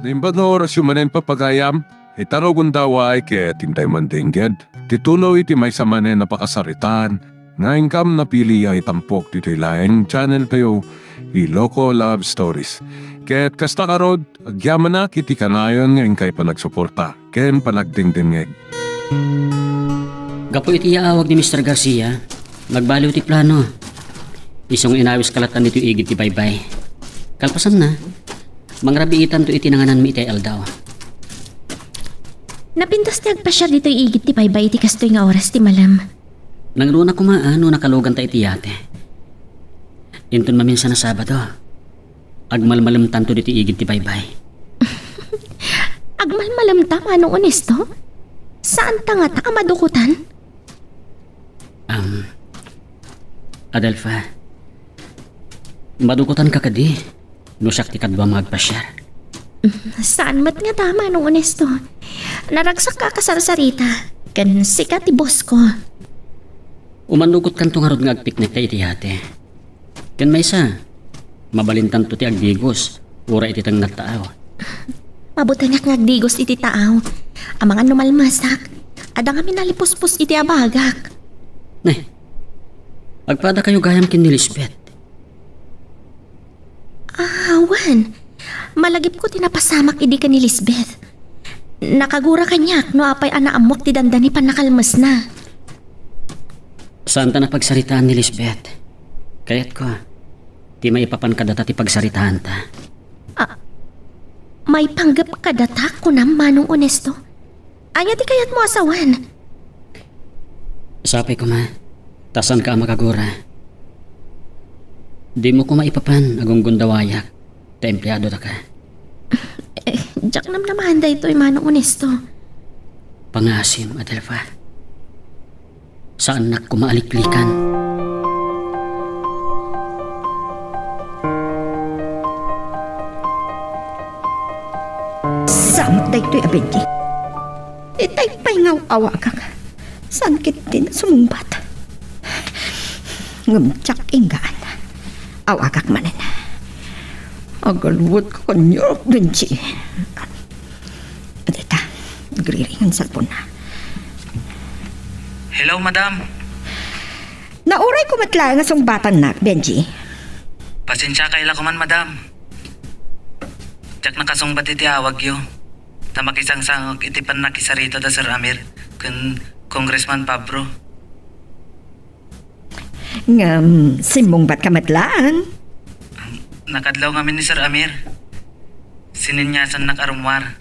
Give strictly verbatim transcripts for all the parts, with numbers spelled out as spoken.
Naimbag nga orasyo manen, pagayam, ita nga gundaway ket intay mandengged ti tuloy iti maysa manen a pakasaritaan nga inkam napili a itampok ditoy laeng channel tayo, Iloko Love Stories. Ket kasta ngarud, agyamanak iti kanayon nga inkay panagsuporta ken panagdengdengngeg. Gapu iti yaawag ni Mister Garcia, nagbaliw ti plano. Isu nga inawiska latta ditoy igid ti baybay. Kalpasanna, mangrabiitanto iti nangananmi iti aldaw. Napintas ti agpasiar ditoy igid ti baybay iti kastoy nga oras ti malem. Nangruna koma a no nakaluganta iti yate. Inton maminsan a Sabado, agmalmalemtanto ditoy igid ti baybay. Agmalmalemta, Manong Onesto? Saanta ngata a madukotan? Um, Adelfa, madukotanka kadi no siak ti kaduam nga agpasiar? Saan met ngata, Manong Onesto. Naragsakka a kasarsarita, ken sika ti boss ko. Umannukotkanto ngarud nga agpiknikta iti yate. Ken maysa, mabalintanto ti agdigos, uray iti tengnga ti taaw. Mabutengak nga agdigos iti taaw. Amangan no malmesak, adda ngamin a lipuspos iti abagak. Ne, agpadakayo gayam ken ni Lisbeth. Ah, wen. Malagipko ti napasamak idi ken ni Lisbeth. Nakagura kaniak no apay a naammoak ti dandani pannakalmesna. Saanta a pagsaritaan ni Lisbeth. Kayatko, ti maipapan kadata ti pagsaritaanta. Ah, maipanggep kadata, kunam, Manong Onesto? Ania ti kayatmo a sawen? Sapay koma, ta saanka a makagura. Dimo koma ipapan a gunggundawayak ta empleadodaka. Eh, diak namnamaen daytoy, Manong Onesto. Pangasim, Adelfa. Saannak koma a liklikan. Samot daytoy a Benji. Itay pay nga aw-awagak. Saan ketdi a sumungbat? Ngem diak inggaan. Aw-awagak manen. Agalwet ka kaniak, Benji. Dita, nagriring ti cellphone-na. Hello, madam. Nauray ko met laeng a sungbatannak, Benji. Pasensiakay la koman, madam. Diak nakasungbat iti awagyo. Ta makisangsangok iti pannakisarita da Sir Amir ken Congressman Pabro. Ngem, simmungbatka met laeng. Nakadlaw ngamin ni Sir Amir. Sininyasannak a rummuar.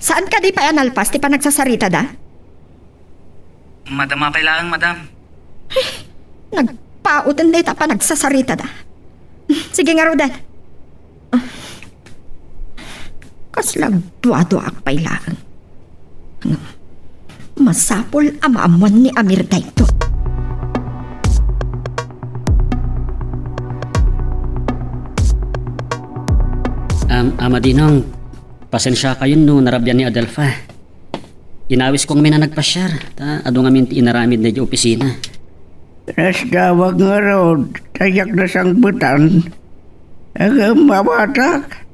Saan kadi pay a nalpas ti panagsasaritada? Madama pay laeng, madam. Nagpauten dayta a panagsasaritada. Sige ngaruden. Kasla agduaduaak pay laeng. Masapul a maammuan ni Amir daytoy. Am-, Ama Dinong, pasensiakayon no narabian ni Adelfa. Inawisko ngamin a nagpasiar, ta adu ngamin ti inaramidna idiay opisina. Nasdawag ngarud, ta diak nasangpetan. Ngem awatak.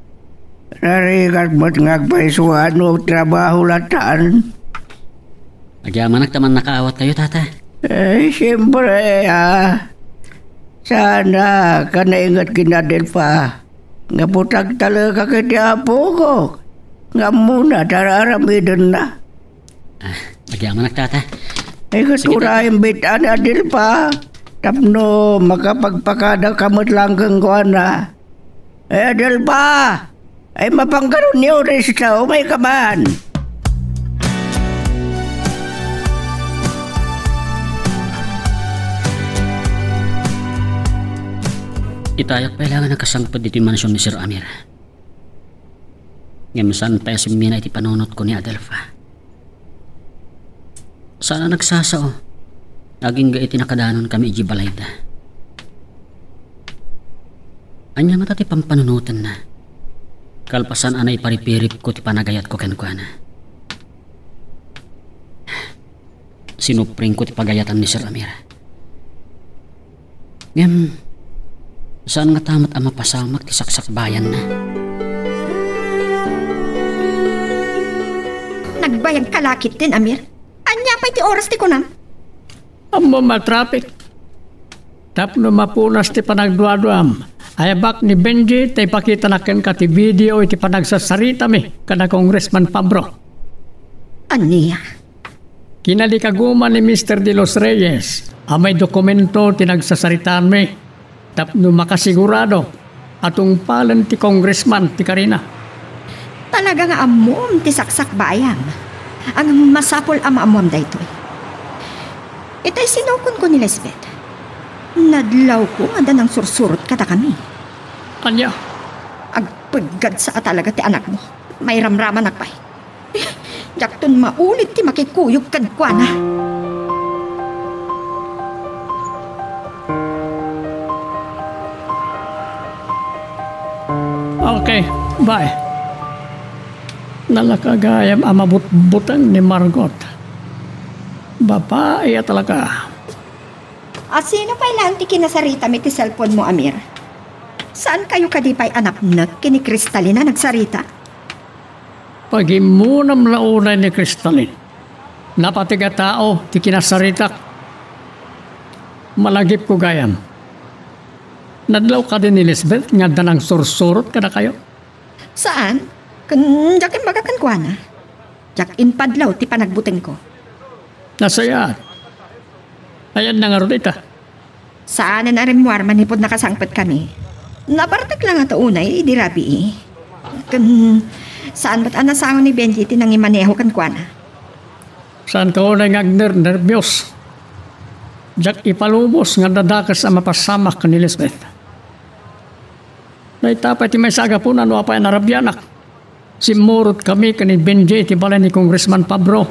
Narigat met nga agpaisuan no trabaho latan. Agyamanak ta mannakaawatkayo, Tata. Eh, siempre, ah. Saan a nainget ken ni Adelfa. Gapu ta agtalekak iti apok. Nga ammona ti ar-aramidenna. Ah, agyamanak, Tata. Ay, sige, Tata. Ket uray imbitaak ni Adelfa tapno makapagpakadaka met laeng kenkuana. Ay, Adelfa! Ay, mapanka ni Orista, umayka man! Itayak pay laeng a nakasangpet ditoy mansion ni Sir Amir. Ngem saan pay a simmina iti panunotko ni Adelfa. Saan a nagsasao, agingga iti nakadanonkami idiay balayda. Ania ngata ti pampanunotenna? Kalpasan a naiparipiripko ti panagayatko kenkuana. Sinupringko ti pagayatan ni Sir Amir. Ngem, saan ngata met a mapasamak ti saksakbayanna? Bayag kalakit din, Amir. Ania pay ti oras ti kunam? Ammom a traffic. Tapno mapunas ti panagduaduam, ayabak ni Benji ta ipakitana kenka ti video iti panagsasaritami kada Congressman Pabro. Ania? Kinalikaguman ni Mister De Los Reyes a may dokumento ti nagsasaritaanmi tapno makasigurado a tungpalen ti congressman ti karina. Talaga nga ammom ti saksakbayam. Ngem masapul a maammoam daytoy. Itay sinukonko ni Lisbeth. Nadlawko nga adda nangsursurot kadakami. Ania? Agpeggadsa a talaga ti anakmo. Mairamramanak pay. Diakton maulit ti makikuyog kenkuana. Okay, bye. Nalaka gayam a mabutbuteng ni Margot. Babai a talaga. A sino pay laeng ti kinasaritami ti cellphone mo, Amir? Saan kayo kadi pay a napnek ken ni Cristalina nagsarita? Pagimmunam la unay ni Cristalin. Napateg a tao ti kinasaritak. Malagipko gayam. Nadlaw kadi ni Lisbeth nga adda nangsursurot kadakayo? Saan? Kun diak imbaga kenkuana. Diak impadlaw ti panagbutengko. Nasayaat. Ayanna ngarud ita? Saanen a rimmuar manipud nakasangpetkami. Nabartek la ngata unay idi rabii. Ken, saan met a nasango ni Benji ti nangimaneho kenkuana? Saanka unay nga agnernerbios. Diak ipalubos nga adda dakes a mapasamak ken ni Lisbeth. Dayta pay ti maysa a gapuna no apay a narabianak. Simmurotkami ken ni Benji iti balay ni Congressman Pabro,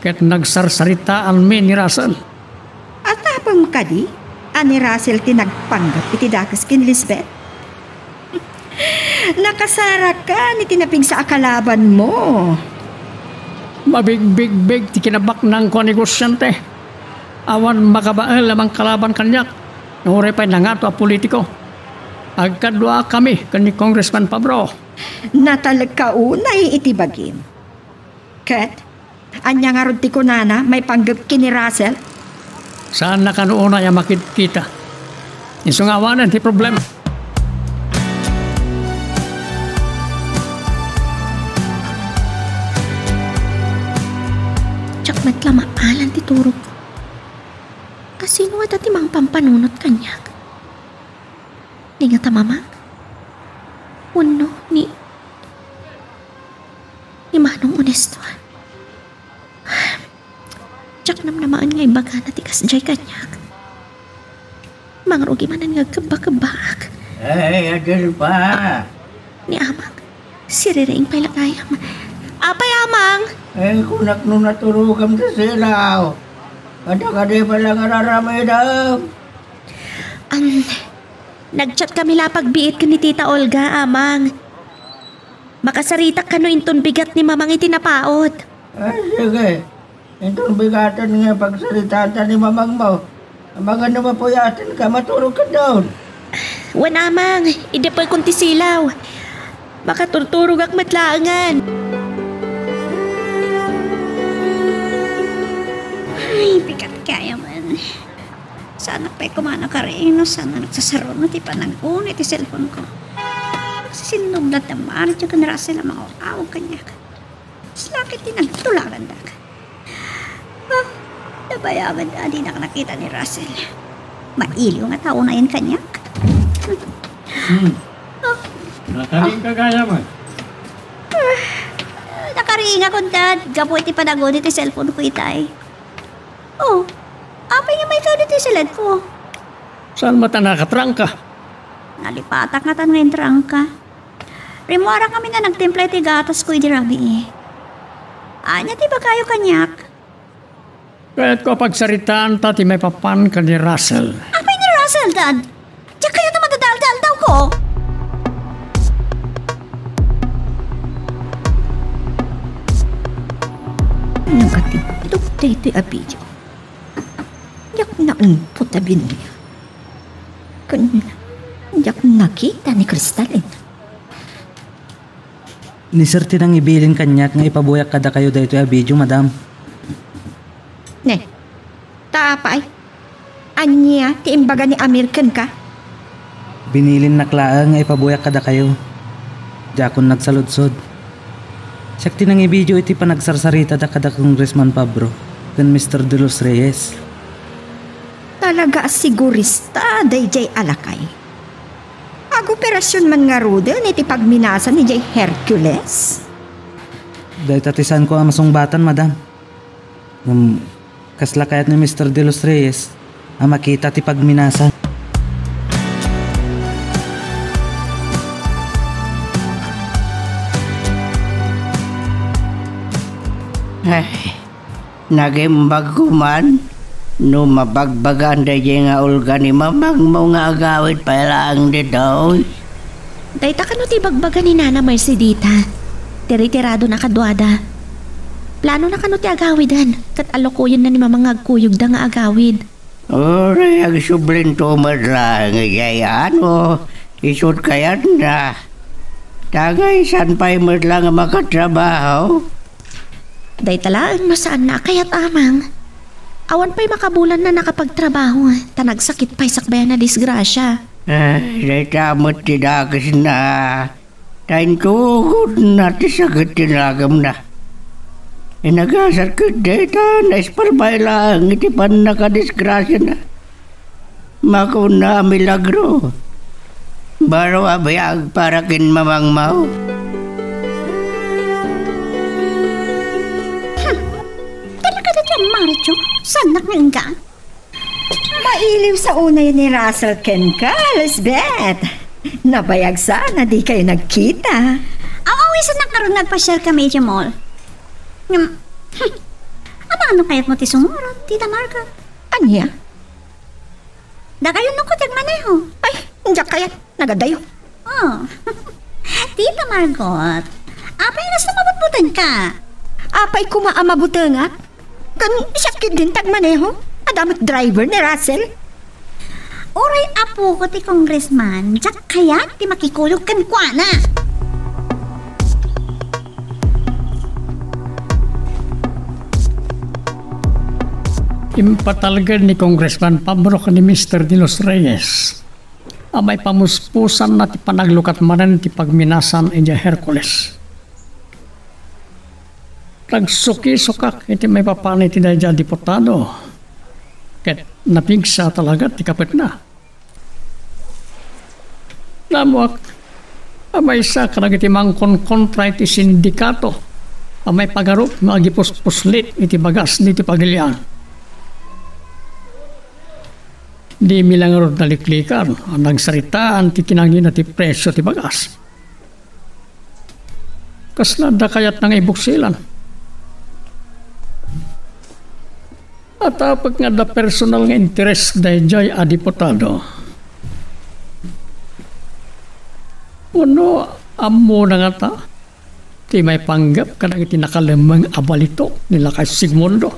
ket nagsarsaritaanmi ni Russell. Apay kadi a ni Russell ti nagpanggep iti dakes ken Lisbeth? Nakasarakan iti napigsa a kalabanmo. Mabigbigbig ti kinabaknangko a negosiante. Awan makabael a mangkalaban kaniak, no uray pay nangato a politiko. Agkaduakami ken ni Congressman Pabro. Natalekka unay iti bagim. Ket, ania ngarud ti kunana maipanggep ken ni Russell? Saanna kano unay a makitkita. Isu nga awanen ti problema. Diak met la maalan ti turogko. A sino ngata ti mangpampanunot kaniak? Ni ngata Mamang? Wenno ni, ni Manong Onesto? Diak namnamaen nga ibagana ti kasdiay kaniak. Mangrugi manen nga agkebbakebbaak. Ay, Adelfa! Ni Amang, siriring pay la gayam. Apay, Amang? Ay, kunak no naturogam ti silaw. Kada kadi pay la nga aramidem. An, nag-chat kami la pagbiit ken ni Tita Olga, Amang. Makasaritak kano inton bigat ni Mamang iti napaut. Ay, sige. Inton bigaten nga pagsaritaanta ni Mamangmo, amangan no mapuyatenka, maturogka daon. Wen, Amang, idepelkon ti silaw. Makaturturogak met laengen. Ay, bigat gayam. Saanak pay koma nakariing no saan a nagsasaruna ti panag-unay ti cellphone ko. Nagsisinnublad da Mario ken Russell a mangaw-awag kaniak. Saan la ket ti nagtulagandak. Ah, nabayagan a dinak nakita ni Russell. Mailiw nga tao na yan kaniak. Hmm. Ah. Nakariing ka gayam. Ah, nakariingakon, Dad. Gapu iti panag-unay ti cellphone ko itay. Oh, apay nga maikano ti siled ko? Saan met a nakatrangka? Nalipatak ngatan nga intrangka. Rimmuarak ngamin a nagtimpla iti gatas ko idi rabii. Ania ti ibagayo kaniak? Kayatko a pagsaritaanta ti maipapan ken ni Russell. Apay ni Russell, Dad? Diak kayat a madadaldaldawko. Nakatibdok daytoy a video. Diak naimput a binuya. Ken diak nakita ni Cristalina. Ni Sir ti nangibilin kaniak nga ipabuyak kadakayo daytoy a video, madam. Ne, ta apay? Ania ti imbaga ni Amir kenka? Binilinnak laeng nga ipabuyak kadakayo. Diakon nagsaludsod. Siak ti nangibidio iti panagsarsaritada kada Congressman Pabro ken Mister De Los Reyes. Talaga a sigurista daydiay a lakay. Agoperasion man ngaruden iti pagminasa ni diay Hercules? Dayta ti saanko a masungbatan, madam. Ngem, kasla kayat ni Mister De Los Reyes a makita ti pagminasa. Ay, nagimbag ko man no mabagbagaan daydiay nga ulga ni mamangmo nga agawid pay laeng ditoy. Dayta kano ti ibagbaga ni Nana Mercy dita? Ti retiradona kaduada. Planona kano ti agawiden, ket alukoyenna ni Mama nga agkuyogda nga agawid. Uray agsublinto met laeng idiay ano, isut' kayatna. Ta agaysan pay met la nga makatrabaho. Dayta laeng no saanna a kayat, Amang. Awan pay makabulanna nakapagtrabaho, ta nagsakit pay sakbay a nadisgrasia. Ay, dayta met ti dakesna. Ta intugodna ti sakit ti nagemna. Inagasat ket dayta, naisparpay laeng iti pannakadisgrasiana. Makunna a milagro. Baro a biag para ken mamangmaw. Hmm. Talaga dayta a Mario, saannak nga inggaan? Mailiw sa unay ni Russell kenka, Lisbeth. Nabayag sa na di kayo nagkita. Aw-awisannak ngarud nga agpasiar kami idiay mall. Ngem, hmm, amano kayatmo ti sumurot, Tita Margot? Ania? Dakayo no ko ti agmaneho. Ay, diak kayat. Nagadayo. Oh. Tita Margot, apay a kasla mabutbutengka? Apay koma a mabutengak? Ken siak ketdin ti agmaneho. Adda met driver ni Russell. Uray apoko ti congressman, diak kayat ti makikuyog kenkuana. Impatalged ni Congressman Pabro ken ni Mister De Los Reyes a maipamuspusanna ti panaglukat manen ti pagminasan idiay Hercules. Nagsukisukak iti maipapan iti daydiay a diputado, ket napigsa talaga ti kapetna. Naammoak a maysa kadagiti mangkonkontra iti sindikato a maipagarup nga agipuspuslit iti bagas ditoy pagilian. Dimi la ngarud naliklikan a nagsaritaan ti kinangina ti presio ti bagas. Kasla adda kayatna nga ibuksilan? Atapek nga adda personal nga interes daydiay a diputado. Wenno ammona ngata ti maipanggep kadagiti nakalemmeng a balitok ni Lakay Sigmundo?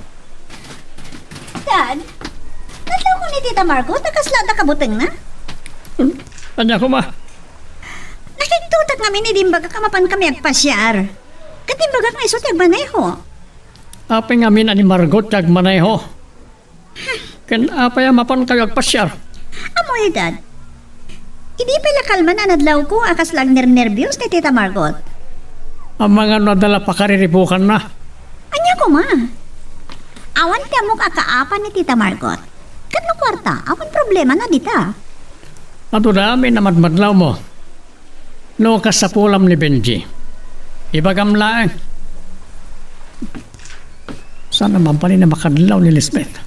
Dad, nadlawko ni Tita Margot a kasla adda kabutengna? Hmm? Ania koma? Nakigtotak ngamin idi imbagak a mapan kami agpasiar. Ket imbagak nga isu ti agmaneho. Apay ngamin a ni Margot ti agmaneho? Ken apay a mapankayo agpasiar? Ammoyo, Dad. Idi pay la kalman a nadlawko a kasla agnernerbios ni Tita Margot. Amangan no adda la pakariribukanna. Ania koma? Awan ti ammok a kaapan ni Tita Margot. Ket no kuarta, awan problemana dita. Adu dami a madmadlawmo. No kasapulam ni Benji, ibagam laeng. Saan a mabalin a makadlaw ni Lisbeth.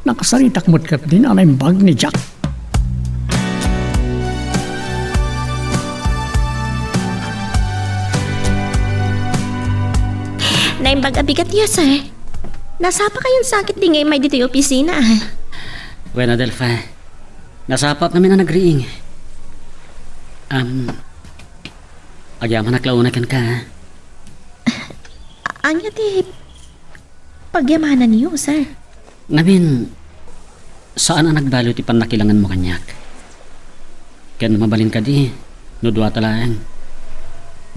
Nakasaritak met ketdin a naimbag ni Jack. Naimbag a bigat, yes, eh. Nasapa kayon sakit di nga imay ditoy opisina, ah. Bueno, Delfa, nasapakami a nagriing. Am, agyamanak la unay kenka, ah. Ania ti pagyamananyo, sir? Ngamin, saan a nagbaliw ti pannakilangenmo kaniak. Ken mabalin kadi, no duata laeng.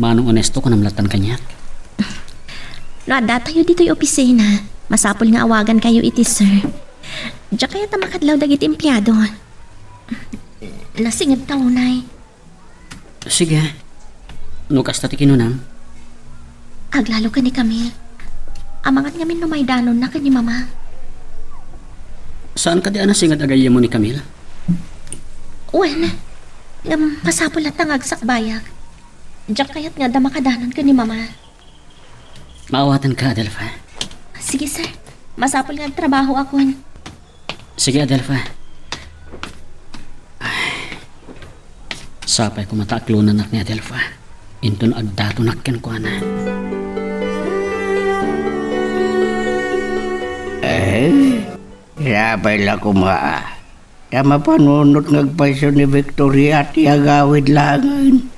Manong Onesto, kunam lattan kaniak. No addatayo ditoy opisina, masapul nga awagankayo iti sir. Diak kayat a makadlaw dagiti empleado. Nasingedta unay. Sige. No kasta ti kinunam. Aglalo ken ni Camille. Amangan ngamin no maidanonna ken ni Mama. Saan kadi a nasinged a gayyemmo ni Camille? Wen, ngem masapul latta nga agsakbayak. Diak kayat nga adda makadanon ken ni Mama. Maawatanka, Adelfa. Sige, sir. Masapul nga agtrabahoakon. Sige, Adelfa. Ay. Sapay koma ta aklonanak ni Adelfa. Inton agdatonak kenkuana. Eh, sapay la koma. Ta mapanunot nga agpayso ni Victoria ti agawid laengen.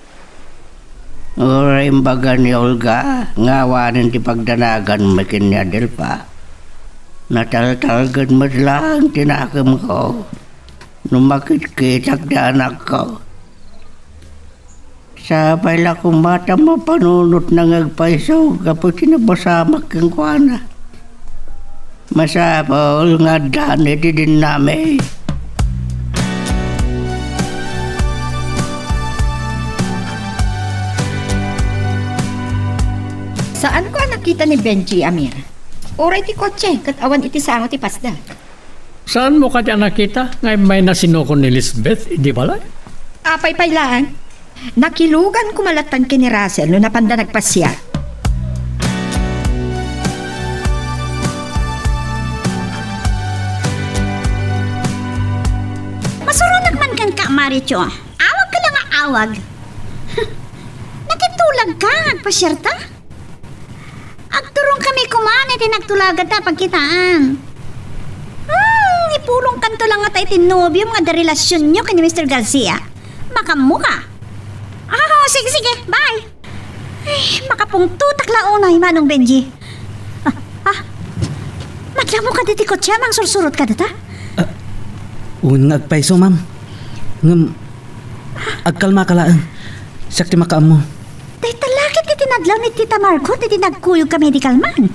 Uray imbaga ni Olga nga awanen ti pagdanaganmi ken ni Adelfa, nataltalged met laeng ti nakemko no makitkitak ti anakko. Sapay la koma ta mapanunotna nga agpayso gapu iti napasamak kenkuana. Masapul nga addan iti dennami. Saanko a nakita ni Benji, Amir. Uray ti kotse ket awan iti sango ti pasda. Saanmo kadi a nakita nga immay nasinoko ni Lisbeth idi balay? Apay pay laeng? Nakilugan koma lattan ken ni Russell no napanda nagpasiar. Masuronak man kenka, Maricho. Awagka la nga awag. Nakitulagka nga agpasiarta? Agturongkami koma iti nagtulaganta a pagkitaan. Hmm, ipurongkanto la ngata iti nobiom nga adda relasionyo ken ni Mister Garcia. Makaammoka. Ah, sige, sige. Bye. Ay, makapungtotak la unay, Manong Benji. Ah, ah. Madlamoka ditoy kotse, mangsursurot kadata? Ah, wen nga agpayso, ma'am. Ngem, agkalmaka laeng. Siak ti makaammo. Dayta la ket ti nadlaw ni Tita Margot iti nagkuyog ka medical man.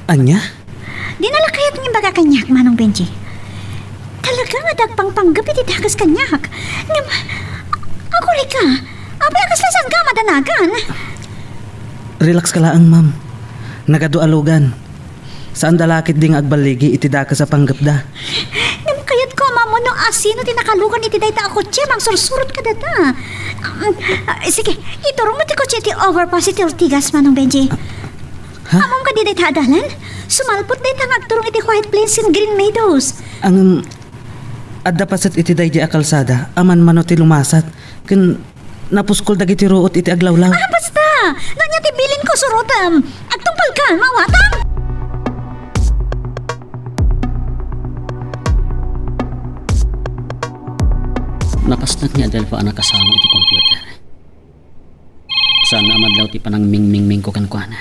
Ania? Dina la kayat nga imbaga kaniak, Manong Benji. Talaga nga agpangpanggep iti dakes kaniak. Ngem, agurayka, apay a kasla saanka a madanagan? Relax ka laeng, ma'am. Nagadu a lugan. Saanda la ketdi nga agballigi iti dakes a panggepda. Ngem kayatko a maammo no asino ti nakalugan iti dayta a kotse, mangsursurot kadata. Ah, sige, iturongmo ti kotse iti overpass iti Ortigas, Manong Benji. Ha? Ammom kadi dayta a dalan? Sumalpot dayta nga agturong iti White Plains ken Green Meadows. Ngem, adda paset iti daydi a kalsada a manmano ti lumasat ken napuskol dagiti ruot iti aglawlaw. Ah, basta! No ania ti bilinko, surotem! Agtungpalka, maawatam! Napasnek ni Adelfa a nakasango iti computer. Saan a madlaw ti panangmingmingmingko kenkuana.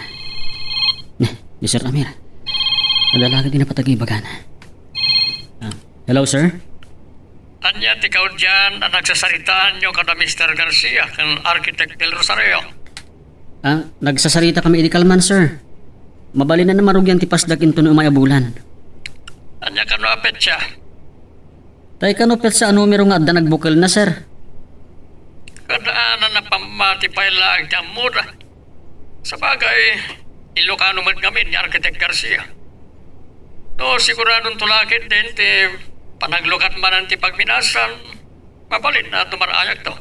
Ni, ni Sir Amir. Adda la ketdi napatag nga ibagana. Ah, hello, sir? Ania ti kaudyan a nagsasaritaanyo kada Mister Garcia ken Architect Del Rosario? Ah, nagsasaritakami idi kalman, sir. Mabalin a marugian ti pasdak inton umay a bulan. Ania kano a petsa? Tay kano petsa a numero nga adda nagbukelna, sir? Kaadaan a napammati pay laeng ti ammoda. Sabagay, Ilocano met ngamin ni Architect Garcia. No siguradonto la ketdin ti panaglukat manen ti pagminasan, mabalin a dumar-ayakto.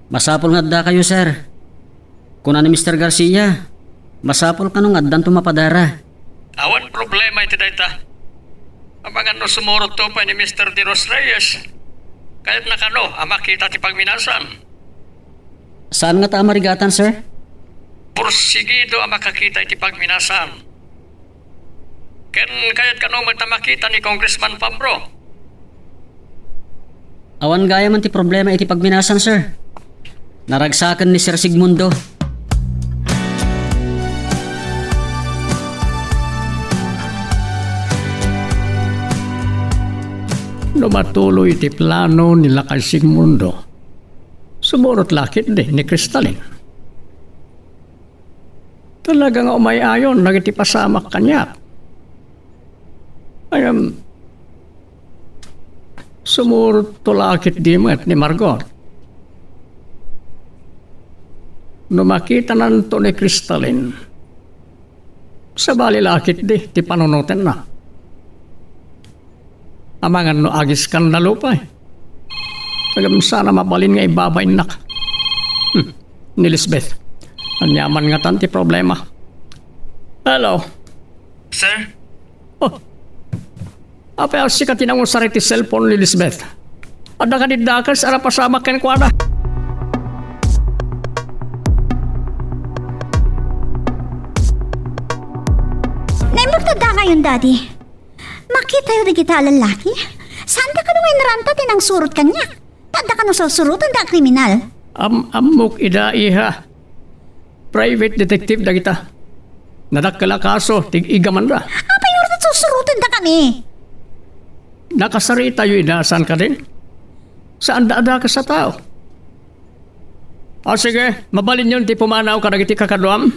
Masapul nga addakayo, sir. Kuna ni Mister Garcia, masapul kano nga addanto mapadara. Awan problema iti dayta. Amangan no sumurotto pay ni Mister De Los Reyes, kayatna kano a makita ti pagminasan? Saan ngata a marigatan, sir? Porsigido a makakita iti pagminasan. Ken kayat kano met a makita ni Congressman Fabro? Awan gayam ti problema iti pagminasan, sir. Naragsaken ni Sir Sigmundo. No matuloy ti plano ni Lakay Sigmundo, sumurot la ketdi ni Crystalline. Talaga nga umay-ayon dagiti pasamak kaniak. Ngem, sumurotto la ketdi met ni Margot. No makitananto ni Crystalline, sabali la ketdi ti panunotenna. Amangan no agiskandalo pay. Ngem saan a mabalin nga ibabainnak. Hmm. Ni Lisbeth. Aniaman ngatan ti problema. Hello. Sir? Oh. Apay a sika ti nangusar iti cellphone ni Lisbeth? Adda kadi dakes a napasamak kenkuana? Naimbag ta dangayon, Daddy. Makitayo dagita a lallaki? Saanda kano nga inranta ti nangsurot kaniak? Ta adda kano sursurotanda a kriminal? Am-, ammok ida, iha. Private detective dagita. Nadakkel a kaso ti igamanda. Apay ngarud sursurotandakami? Nakasaritayo ida, saan kadi? Saanda a dakes a tao. O sige, mabalinyon ti pumanaw kadagiti kakaduam.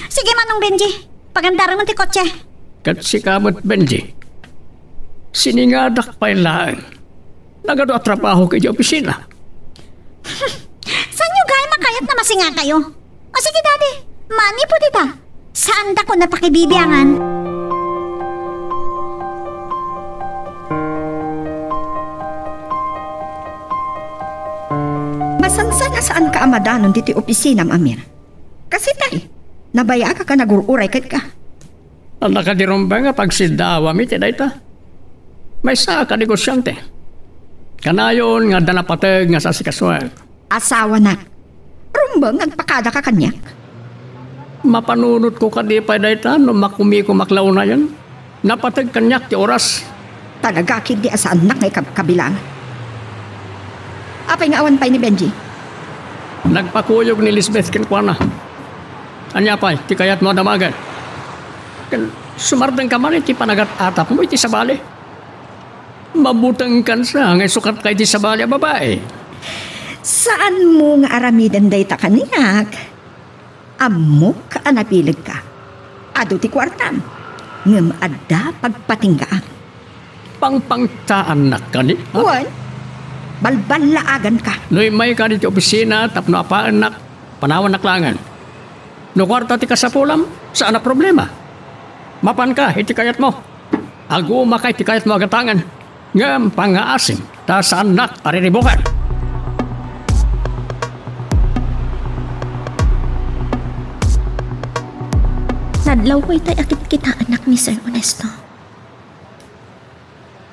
Sige, Manong Benji. Pagandarem ti kotse. Ket sika met, Benji. Siningadak pay laeng. Nagadu a trabahok idiay opisina. Saanyo gayam a kayat a masingakayo? O sige, Daddy. Manipud ita. Saandakon a pakibibiangan. Masansan a saanka a madanon ditoy opisinam, Amir. Kastoy, nabayagak a nagur-uray kenka. Adda kadi rumbeng a pagsiddawam iti dayta? Maysaak a negosiante. Kanayon nga adda napateg nga sasikasoen. Asawanak, rumbeng nga agpakadaka kaniak? Mapanunotko kadi pay dayta no makumikomak la unayen? Napateg kaniak ti oras. Talaga ketdi a saannak nga ikabkabilangan. Apay nga awan pay ni Benji? Nagpakuyog ni Lisbeth kenkuana. Ania pay ti kayatmo a damagen? Ken sumardengka man iti panagat-atapmo iti sabali. Mabutengkan sa nga isukatka iti sabali a babai. Saanmo nga aramiden dayta kaniak? Ammok a nabilegka. Adu ti kuartam, ngem adda pagpatinggaam. Pangpangtaannak kaniak? Wen, balballaaganka. No immayka ditoy opisina tapno apaennak, panawannak laengen. No kuarta ti kasapulam, saan a problema. Mapanka iti kayatmo. Agumaka iti kayatmo a gatangen, ngem pangngaasim ta saannak a riribuken. Nadlawko itay a kitkitaennak ni Sir Ernesto.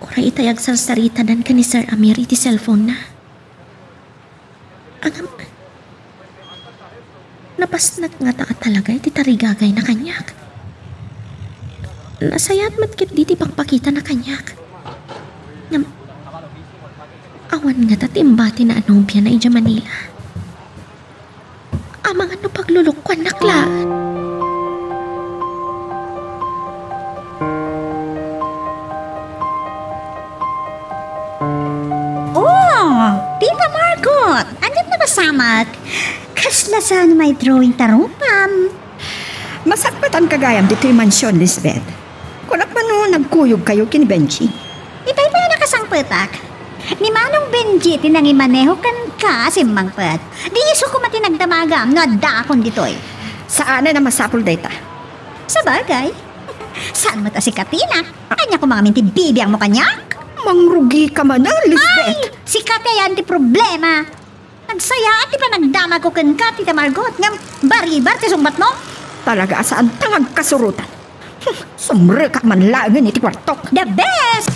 Uray itay agsarsaritadan ken ni Sir Amir iti cellphone-na. Ngem, napasnek ngata a talaga iti tarigagayna kaniak. Nasayaat met ketdi ti pakpakitana kaniak. Ngem, awan ngata ti imbatina a nobiana idiay Manila. Amangan no paglulukuannak laeng. Oh, Tita Margot, ania't napasamak? Kasla saan may drawing ta rupam? Masakbatan ka gayam ditoy mansion, Lisbeth. Kunak man no nagkuyogkayo ken Benji? Itay pay a nakasangpetak. Ni Manong Benji ti nangimaneho kenka a simmangpet. Di isu koma ti nagdamagam no addaakon ditoy. Saanen a masapul dayta. Sabagay. Saan met a sika ti inak? Ania koma ngamin ti bibiangmo kaniak? Mangrugika manen, Lisbeth. Ay! Sika ti ayan ti problema. Nagsayaat ti panagdamagko kenka, Tita Margot, ngem baribar ti sungbatmo. Talaga a saanta nga agkasurotan. Hmm, sumrekak man laengen iti kuartok. The best!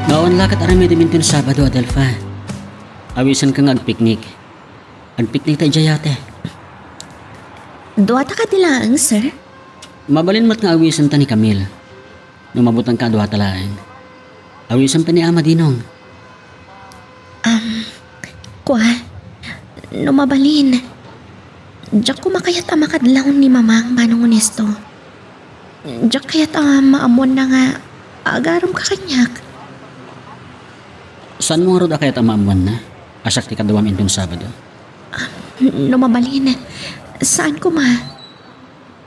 Awan la ket aramidem inton Sabado, Adelfa. Awisenka nga agpiknik. Agpiknik ta idiay yate. Duata kadi laeng, sir? Mabalin met nga awisenta ni Camille. No mabutengka a duata laeng. Awisenpay ni Ama Dinong. Um, kua, no mabalin, diak koma kayat a makadlaw ni Mamang, Manong Ernesto. Diak kayat a maammoanna nga agaremka kaniak. Saanmo ngarud a kayat a maammoanna a siak ti kaduam inton Sabado? No mabalin, saan koma.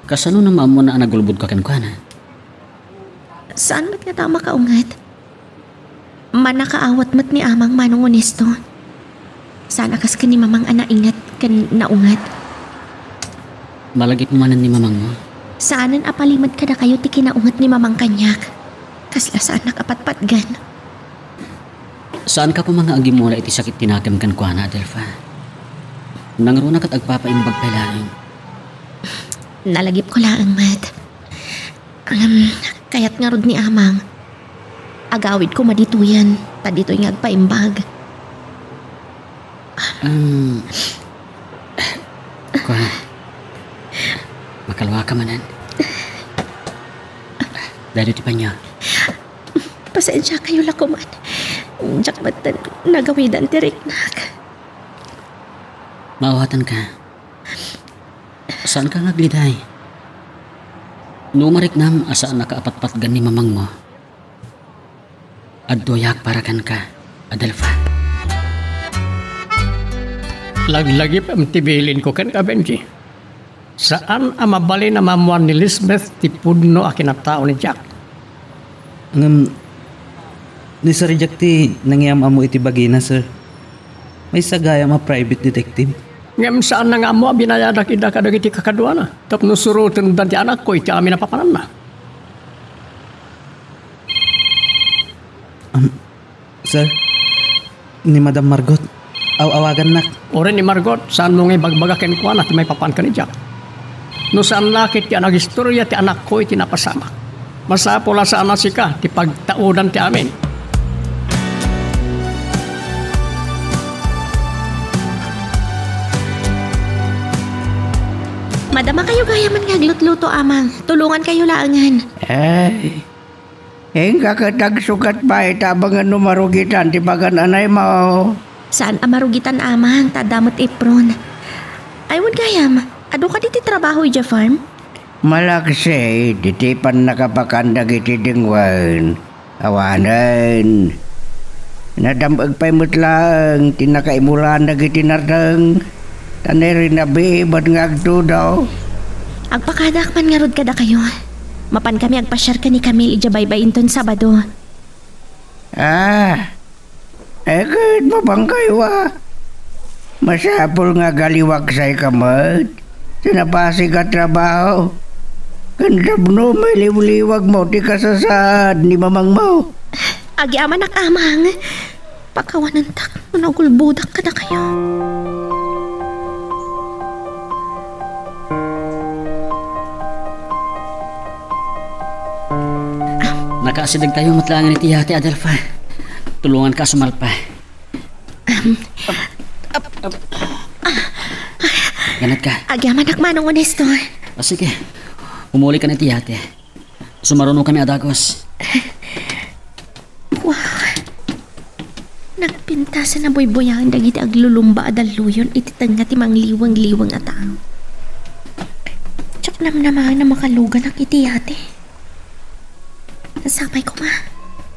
Kasano no maammoanna a nagulbodka kenkuana? Saan met ngata a makaunget? Mannakaawat met ni Amang, Manong Onesto. Saan a kas ken ni Mamang a nainget ken naunget. Malagip manen ni Mamangmo. Saanen a palimed kadakayo ti kinaunget ni Mamang kaniak. Kasla saanak a patpatgen. Saanka koma nga agimmula iti sakit ti nakem kenkuana, Adelfa. Nangruna ket agpapaimbag pay laeng. Nalagipko laeng met. Ngem, kayat ngarud ni Amang. Agawid koma ditoyen, ta ditoy nga agpaimbag. Um, kua, makalua ka manen. Daytoy ti panyo. Pasensiakayo la koman. Diak met nagawidan ti riknak. Maawatanka. Saanka nga agliday. No mariknam a saannaka a patpatgan ni Mamangmo, adtoyak para kenka, Adelfa. Laglagipem ti bilinko kenka, Benji. Saan a mabalin a maammoan ni Lisbeth ti pudno a kinatao ni Jack. Ngem, ni Sir Jack ti nangyam-ammo iti bagina, sir. Maysa gayam a private detective. Ngem saanna nga ammo a binayadak ida kadagiti kakaduana tapno surotendan ti anakko iti amin a papananna. Am, sir, ni Madam Margot, aw-awagannak. Uray ni Margot, saanmo nga ibagbaga kenkuana ti maipapan ken ni Jack? No saan la ket ti a nagistorya ti anakko iti napasamak, masapul a saan a sika ti pagtaudan ti amin. Madamakayo gayamen nga aglutluto, Amang. Tulongankayo laengen. Ay, inka ket agsukat pay ta amangan no marugitan ti pagan-anaymo. Saan a marugitan, Amang, ta adda met ipron. Ay, wen gayam, adu kadi ti trabaho idiay farm? Malaksid iti pannakapakan dagiti dengwen. Awanen. Nadam-eg pay met laeng ti nakaimulaan dagiti nardeng, ta nairinabiiban nga agtudo. Agpakadak man ngarud kadakayo. Mapankami agpasiar ken ni Camille idiay baybay inton Sabado. Ah, ay ket mapangkayo a. Masapul nga agaliwaksayka met ti napasig a trabaho ken tapno mailiwliwagmo ti kasasaad ni mamangmo. Agyamanak, Amang. Pakawanentak no nagulbodak kadakayo. Nakaasidegtayo met laengen iti yate, Adelfa. Tulonganka a sumalpa. Ganatka? Agyamanak, Manong Onesto. Ah, sige. Umuli ka na iti yate. Sumarunokami a dagus. Wow. Nagpintas a nabuybuyaen dagiti aglulumba a dalluyon iti tengnga ti mangliwengliweng a tao. Diak namnamaen a makaluganak iti yate. Sapay koma,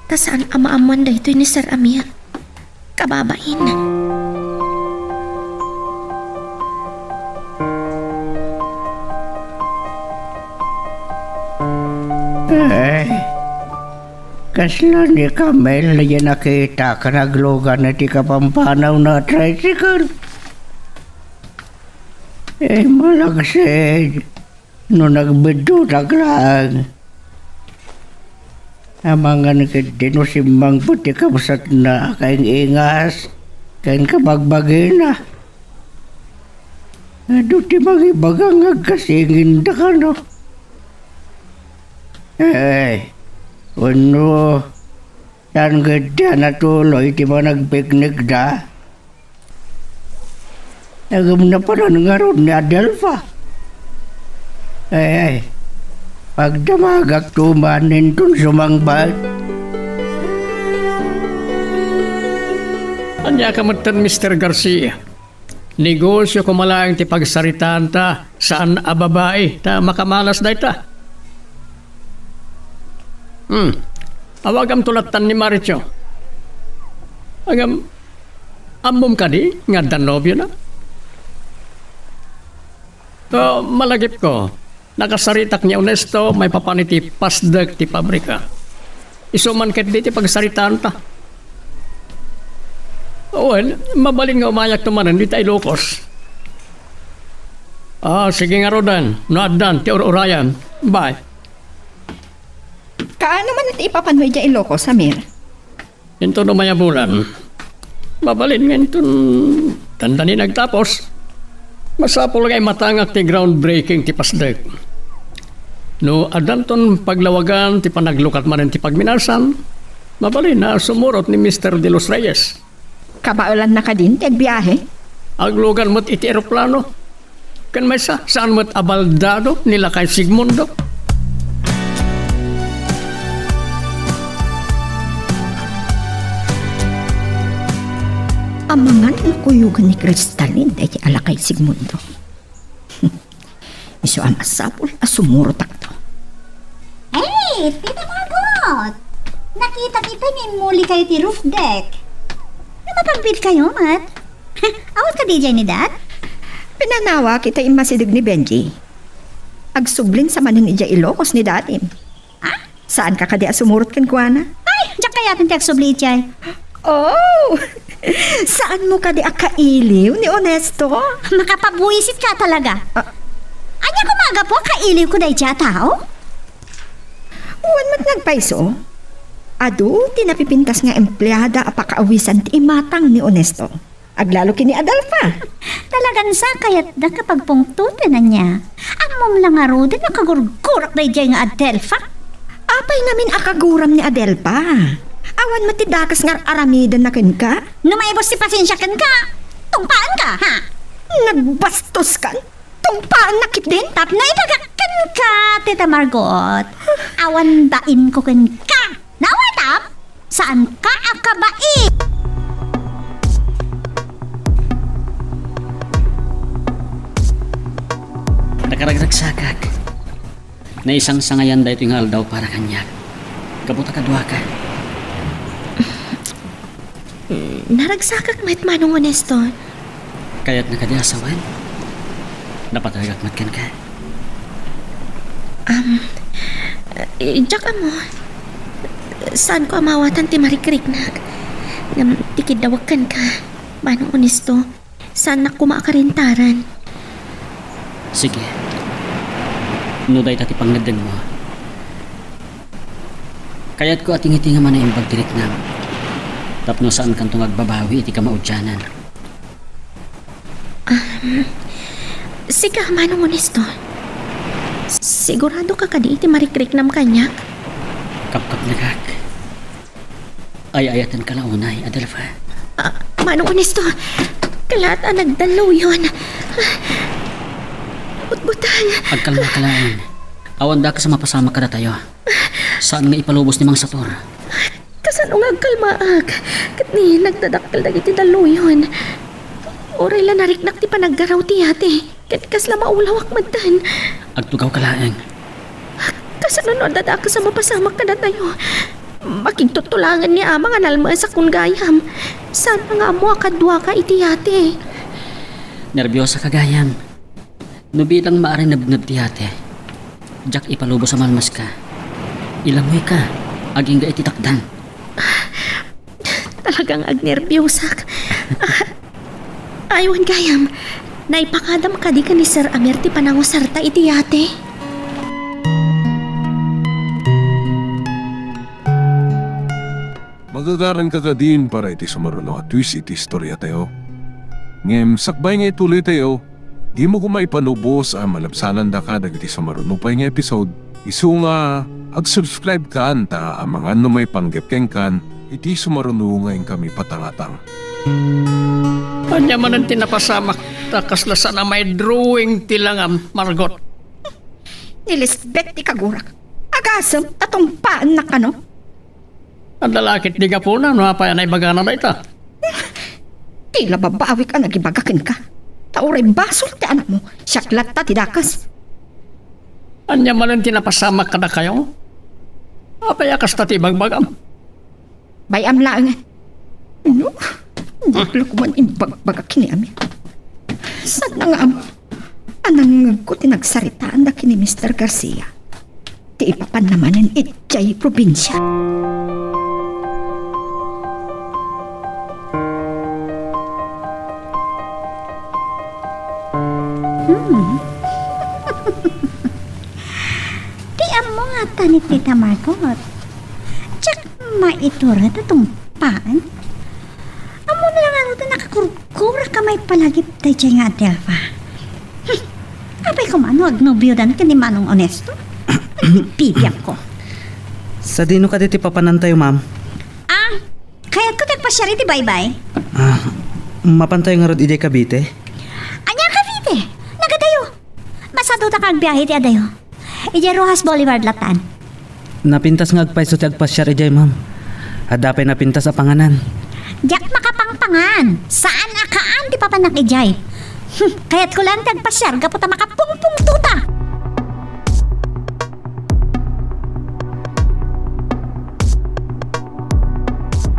ta saan a maammoan daytoy ni Sir Amir. Kababain. Ay, kasla ni Camille a nakita ken aglugan iti kapampanawna a tricycle. Ay, malaksid. No nagbiddutak laeng, amangan ketdi no simmangpet ti kabsatna a kaing-ingas ken kabagbagina. Adu ti mangibaga nga agkasingindakano. Eh, wenno, saan ketdi a natuloy ti panagpiknikda? Ngem napanan ngarud ni Adelfa. Ay, ay, pagdamagak tuman inton sumangpet. Ania ka metten, Mister Garcia? Negosio koma laeng ti pagsaritaanta, saan a babai ta makamalas dayta. Hmm. Awagamto lattan ni Maricho. Ngem, ammom kadi nga addan nobiona? O, malagipko, nakasaritak ni Ernesto maipapan iti pasdek ti pabrika. Isu man ketdi ti pagsaritaanta. Wen, mabalin nga umayakto manen dita Ilocos. Ah, sige ngaruden, no addan ti ur-urayan. Bye. Kaano man ti ipapanmo idiay Ilocos, Amir? Inton umay a bulan. Mabalin nga inton dandani nagtapos, masapul nga imatangak ti groundbreaking ti pasdek. No addanton paglawagan ti panaglukat manen ti pagminasan, mabalin a sumurot ni Mister De Los Reyes. Kabaelanna kadin ti agbiahe? Aglugan met iti eroplano. Ken maysa, saan met a baldado ni Lakay Sigmundo? Amangan no kuyogan ni Cristalin daydi a Lakay Sigmundo. Isu a masapul a sumurotakto. Hey, Tita Margot! Nakitak ita nga immuli kayo ti roof deck. Nga mapagpit kayo, mat? Awat ka D J ni Dad? Pinanawa kita immasideg ni Benji. Agsublinsa manen idiay Ilocos ni Dadim. Ah? Saan ka kadi a sumurot kenkuana? Ay, diak kayaten ti agsubli idiay. Oh! Saan mo kadi a kailiw ni Onesto? Makapabuisit ka talaga. Ah. Ania koma a gapu a kailiw ko daydiay a tao? Wen met nagpayso. Adu ti napipintas nga empleada a pakaawisan ti imatang ni Onesto. Aglalo ken ni Adelfa. Talagan sa kayatda nga pagpungtoten ania. Ammom la ngaruden a kagurgurak daydiay nga Adelfa. Apay ngamin a kaguram ni Adelfa? Awan met ti dakes nga ar-aramidenna kenka? No maibus ti pasensia kenka, tungpaanka, ha? Nagbastos kan? Tungpaannak ketdin? Tapno ibagak kenka, Tita Margot. Awan bainko kenka. Nawatam? Saanka a kabain? Nakaragragsakak. Naisangsangayan daytoy nga aldaw para kaniak. Gapu ta kaduaka. Mm, naragsakak met, Manong Onesto. Kayatna kadi a sawen? Napatayagak met kenka. Am, eh, diak ammo. Saanko a maawatan ti marikriknak. Ngem ti kiddawek kenka, Manong Onesto, saannak koma a karentaran. Sige. No dayta ti pangngeddengmo, kayatko a tingitingam a naimbag ti riknam tapno saankanto nga agbabawi iti kamaudianan. Um, sika, Manong Onesto. Sigurado ka kadi iti marikriknam kaniak? Kapkapnekak. Ay-ayatenka la unay, Adelfa. Ah, Manong Onesto, kalaat a nagdalluyon. Ah, butbutang. Agkalmaka laeng. Awan dakes a mapasamak kadatayo. Saan nga ipalubos ni Mang Sator? Kasano nga agkalmaak? Ket ni nagdadakkel dagiti dalluyon. Uray la nariknak ti panaggaraw ti yate. Ket kasla maulawak metten. Agtugawka laeng. Kasano no adda dakes a mapasamak kadatayo? Makigtuttulangen ni Ama nga nalmesak kun gayam. Saan nga ammo a kaduaka iti yate. Nerbiosaka gayam. No bilang maarinebneb ti yate, diak ipalubos a malmeska. Ilamuyka, agingga iti takdang. Talagang agnerbiosak. Ah, ay, wen gayam, naipakadam kadi ken ni Sir Amir ti panangusarta iti yate? Magagaranka kadin para iti sumaruno a twist iti istoriatayo. Ngem sakbay nga ituloytayo, dimo koma ipalubos a malabsanandaka dagiti sumaruno pay nga episode, isu nga ag-subscribe kan ta amangan no maipanggep kenkan iti sumaruno nga inkami patangatang. Ania manen ti napasamak ta kasla saan a maidrawing ti langam, Margot? Ni Lisbeth ti kagurak. Agasem ta tungpaannak kano? Adda la ketdi gapuna no apay a naibagana dayta. Ti la babawik a nagibaga kenka. Ta uray basol ti anakmo, siak latta ti dakes. Ania manen ti napasamak kadakayo? Apay a kasta ti ibagbagam? Bay-am laengen. No? Diklo ko man imbagbaga ken ni Amir. Saan na nga am-, a nangngegko ti nagsaritaanda ken ni Mister Garcia? Ti ipapanna manen idiay probinsia. Hmm. Ti ammo ngata ni Tita Margot. Diak maitured a tungpaan. Ammo na lang ngarud a nakakurkurak a maipalagip daydiay nga Adelfa. Hmm. Apay koma no agnobiodan ken ni Manong Onesto? Bibiag ko. Sadino kadi ti papanantayo, ma'am? Ah, kayatko ti agpasiar iti baybay. Ah, mapantayo ngarud idiay Cavite? Ania Cavite? Nagadayo. Masaduta ka agbiahe iti adayo. Idiay Roxas Boulevard latan. Napintas nga agpayso ti agpasiar idiay, ma'am. Adda pay napintas a panganan. Diak makapangpangan. Saan a kaan ti papannak idiay. Hmm, kayatko lang ti agpasiar gapu ta makapungpungtota.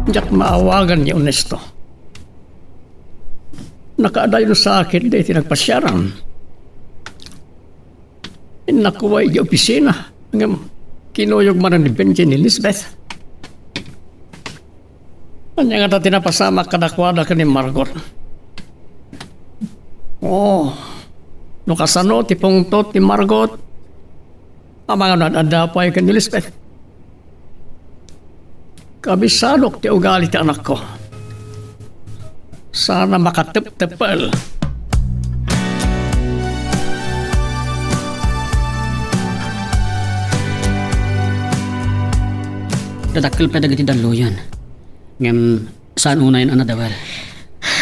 Diak maawagan ni Onesto. Nakaadayon sa akin daytoy nagpasiaran. Innakuay idiay opisina, ngem kinuyog manen ni Benji ni Lisbeth. Ania ngata ti napasamak kadakuada ken ni Margot? Oh, no kasano ti pungtot ni Margot, amangan no ad-adda pay ken ni Lisbeth. Kabisadok ti ugali ti anakko. Sana makateptepel. Dadakkel pay dagiti dalluyon. Ngem saan unayen a nadawel.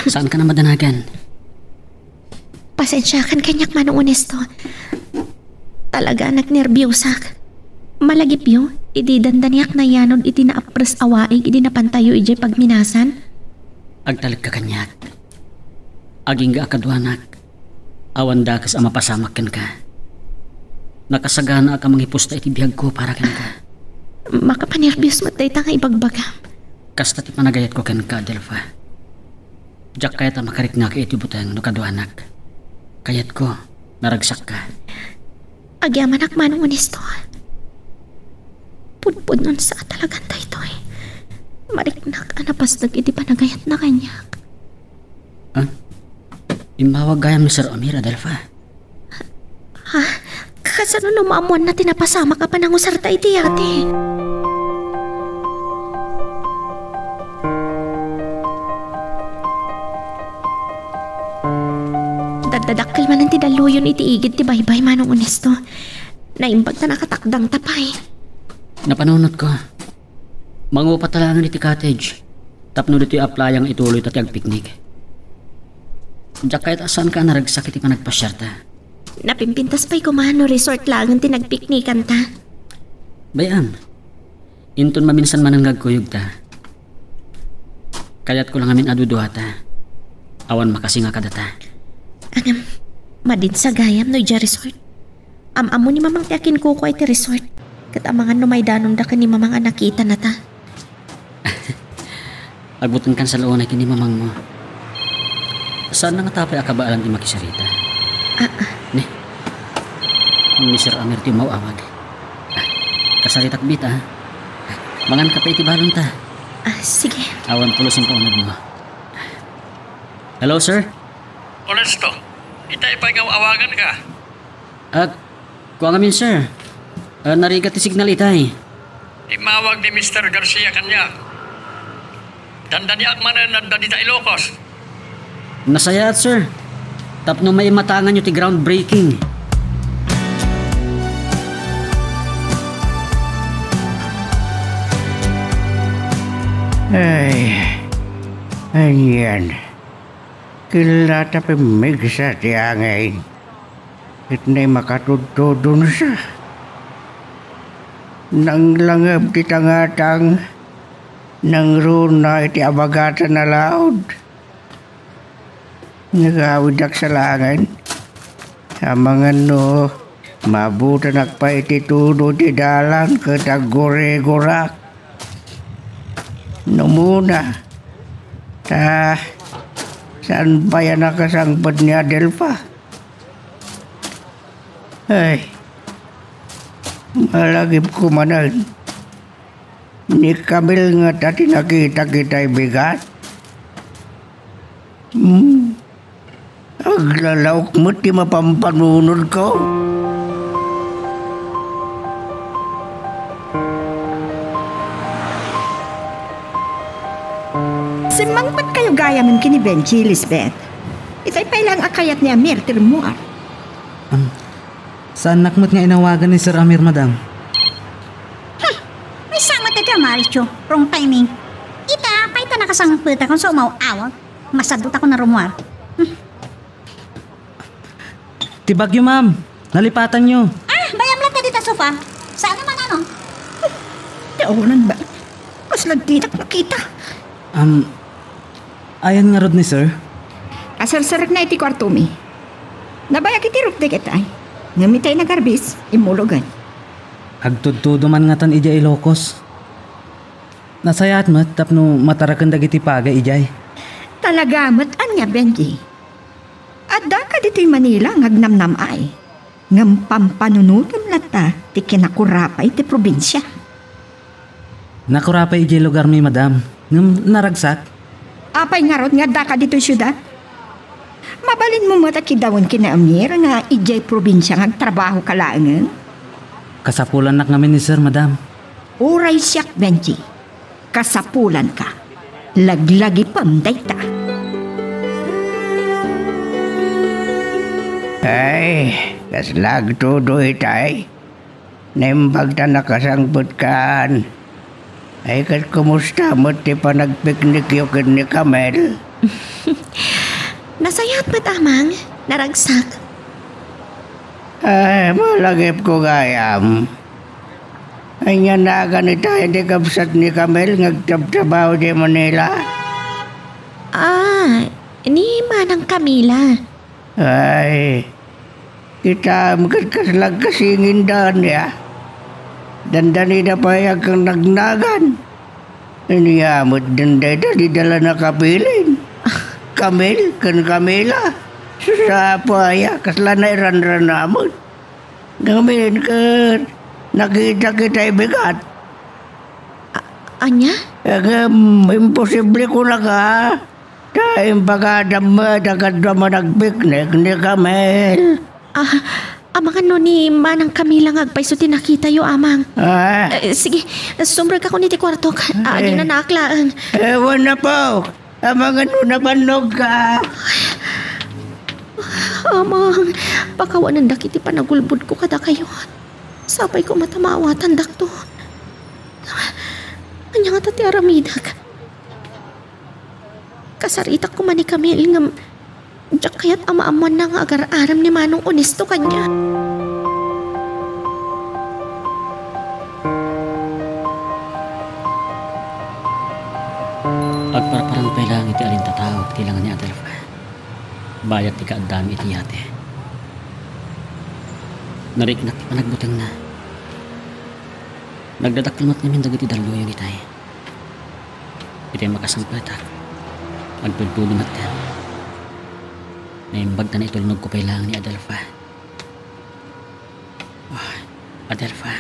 Saankan a madanagan. Pasensiakan kaniak, Manong Onesto. Talaga a nagnerbiosak. Malagipyo, idi dandaniak nayanod iti naapres a waig idi napantayyo idiay pagminasan. Agtalekka kaniak. Agingga a kaduanak, awan dakes a mapasamak kenka. Nakasaganaak a mangipusta iti biagko para kenka. Makapanerbios met dayta nga ibagbagam. Kasta ti panagayatko kenka, Adelfa. Diak kayat a makariknak iti buteng no kaduanak. Kayatko, naragsakka. Agyamanak, Manong Onesto. Pudpudnon sa talagan daytoy. Mariknak a napasdek iti panagayatna kaniak. Ah? Immawag gayam ni Sir Amir, Adelfa. Ha? Kasano no maammoanna ti napasamak a panangusarta iti yate? Daddadakkel manen ti dalluyon iti igid ti baybay, Manong Onesto. Naimbag ta nakatakdangta pay. Napanunotko. Mangupata laengen iti cottage tapno ditoy a playa nga ituloyta ti agpiknik. Diak kayat a saanka a naragsak iti panagpasiarta. Napimpintas pay koma no resort laengen ti nagpiknikanta. Bay-am, inton maminsan manen nga agkuyogta, kayatko la ngamin a duduata. Awan makasinga kadata. Ngem, madin sa gayam no idiay resort. Am-ammo ni Mamang ti akinkukua iti resort, ket amangan no maidanonda ken ni Mamang a nakitanata. Agbutengkan sa la unay ken ni Mamangmo. Saanna ngata pay a kabaelan ti makisarita? Ah, ah. Ni, ni Sir Amir ti umaw-awag. Ah, kasaritak bita, ha? Mangan kape iti balonta. Ah, sige. Awan pulos ti unegmo. Hello, sir? Onesto, itay pay nga aw-awaganka. Ah, kua ngamin, sir. Ah, narigat ti signal itay. Immawag ni Mister Garcia kaniak. Dandaniak manen adda dita Ilocos. Nasayaat, sir. Tapno maimatanganyo ti groundbreaking. Ay, anian. Killata pimmigsa ti angin. Ket naimakatudtudonsa. Nanglangeb ti tangatang, nangruna iti abagatan a laud. Nagawidak sa laengen. Amangan no maabutanak pay iti tudo ti dalan ket aggurigurak. No umuna, Ta, saan pay a nakasangpet ni Adelfa? Ay, malagipko manen. Ni Camille ngata ti nakita kitay bigat? Hmm. Aglalaok met ti mapampanunotko. Simmangpet kayo gayamen ken ni Benji, Lisbeth. Itay pay laeng a kayat ni Amir ti rummuar. Am, saannak met nga inawagan ni Sir Amir, madam. Hmm, maysa met dayta, Maricho. Wrong timing. Ita, pay ta nakasangpetakon sa umaw-awag. Masadutako nga rummuar. Hmm. Ti bagyo, ma'am. Nalipatanyo. Ah, bayam latta dita sofa. Saan naman, ano? Ti awanan ba? Kasla dinak nakita. Um, ayan ngarud ni sir? Aserserekna iti kuartomi. Nabayag iti rupdek itay. Ngem itay nagarbis, immulugen. Agtudtudo man ngatan idiay Ilocos. Nasayaat met tapno mataraken dagiti paga idiay. Talaga met ania, Benji? Adda ka ditoy Manila nga agnamnam-ay, ngem pampanunotem latta ti kinakurapay ti probinsia. Nakurapay idiay lugarmi, madam, ngem naragsak. Apay ngarud nga adda ka ditoy siudad? Mabalinmo met a kidawen ken ni Amir nga idiay probinsia nga agtrabaho ka laengen? Kasapulannak ngamin ni sir, madam. Uray siak, Benji. Kasapulanka. Laglagipem dayta. Ay, kasla agtudo itay. Naimbag ta nakasangpetkan. Ay, ket kumusta met ti panagpiknikyo ken ni Camille? Nasayaat met, Amang. Naragsak. Ay, malagipko gayam. Ania nagan ita ti kabsat ni Camille nga agtrabtrabaho idiay Manila? Ah, ni Manang Camila. Ay, kitaem ket kasla agkasinginda ania. Dandanida pay agkanagnagan. Ania met dayta ti dala na kabilin? Camille ken Camila. Sus, apay a, kasla nairanrana met. Ngamin ket nakita kitay bigat. A-, ania? Ngem, imposible kunaka. Ta imbagam met a kadua managpiknik ni Camille. Ah, amangan no ni Manang Camila nga agpayso ti nakitayo, Amang. Ah? Eh, sige, sumrekakon iti kuartok. Ay. Aginanaak laeng. Ewan na po. Amangan no nabannogka. Amang, pakawanendak iti panagulbodko kadakayo. Sapay koma ta maawatandakto. Ania ngata ti aramidek? Kasaritak koma ni Camille ngem diak kayat a maammoanna nga agar-arem ni Manong Onesto kaniak. Agparparang pay laeng iti alintataok ti langan ni Adelfa. Bayat ti kaaddami iti yate. Nariknak ti panagbutengna. Nagdadakkel met ngamin dagiti dalluyon itay. Itay makasangpetak, agtudtudo metten. Naimbag ta naitulnogko pay laeng ni Adelfa. Ah, Adelfa,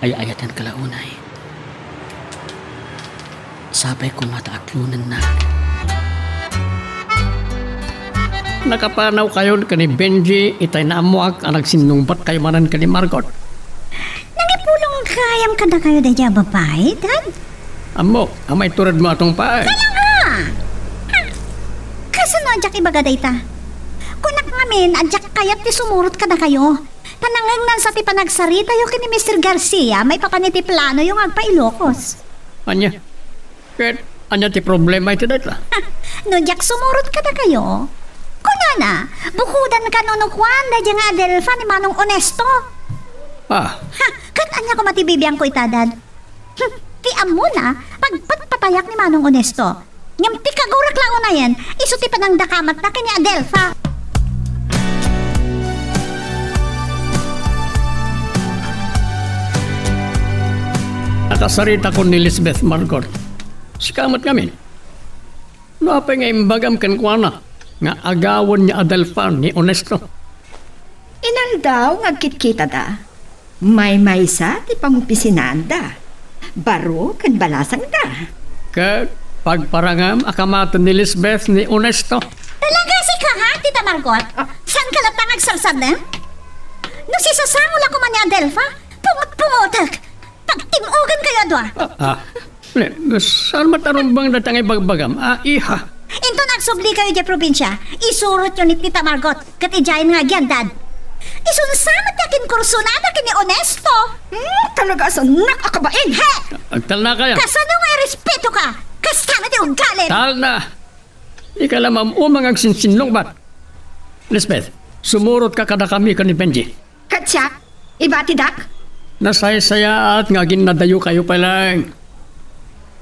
ay-ayatenka la unay. Sapay koma ta aklonennak. Nakapanawkayon ken ni Benji itay naammoak a nagsinnungbatkayo manen ken ni Margot. Nangipulong gayam kadakayo daydiay a babai, Dad? Ammok a maituredmo a tungpay. Kaya nga! Ha? Kasano a diak ibaga dayta? Kunak ngamin a diak kayat ti sumurot kadakayo. Ta nangnangnansa ti panagsaritayo ken ni Mister Garcia maipapan iti planoyo nga agpa-Ilocos. Ania? Ket ania ti problema iti dayta? Ha, no diak sumurot kadakayo, kunana, bukodanka no, no kuan daydiay nga Adelfa ni Manong Onesto. Ah. Ha, ket ania koma ti bibiangko ita, Dad? Hmm, ti ammona, pagpatpatayak ni Manong Onesto. Ngem ti kagurak la unayen, isu ti panangdakamatna ken ni Adelfa. Nakasaritakon ni Lisbeth, Margot. Sika met ngamin. No apay nga imbagam kenkuana nga agawen ni Adelfa ni Onesto? Inaldaw nga agkitkitada, maymaysa ti pangopisinaanda, baro ken balasangda. Ket pagparangam a kamaten ni Lisbeth ni Onesto. Talaga sika, ha, Tita Margot? Saanka latta nga agsarsardeng? No sisasango la koma ni Adelfa, pungot-pungotek. Pagtim-ogenkayo a dua. Ah, ah. Ne, saan met a rumbeng dayta nga ibagbagam, ah, iha? Inton agsublikayo idiay probinsia, isurotyo ni Tita Margot ket idiayen nga agyandad. Isunsa met ti akinkursunada ken ni Onesto. Hmm, talaga a saannak a kabain. He! Agtalnakayo. Kasano nga irespetoka? Kasta met ti ugalim. Talna! Dika la maam-uma nga agsinsinnungbat. Lisbeth, sumurotka kadakami ken ni Benji. Ket siak, ibatidak? Nasaysayaat nga aginnadayokayo pay laeng.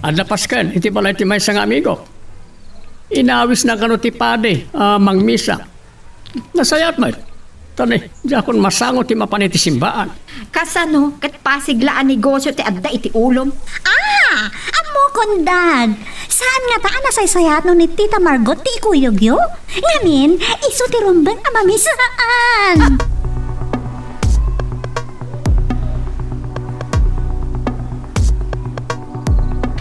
Adda pasken iti balay ti maysa nga amigo. Inawisna kano ti padi a mangmisa. Nasayaat met. Tani, diakon masango ti mapan iti simbaan. Kasano ket pasig la a negosio ti adda iti ulom? Ah! Ammokon, Dad. Saan ngata a nasaysayaat no ni Tita Margot ti ikuyogyo? Ngamin, isu ti rumbeng a mamisaan.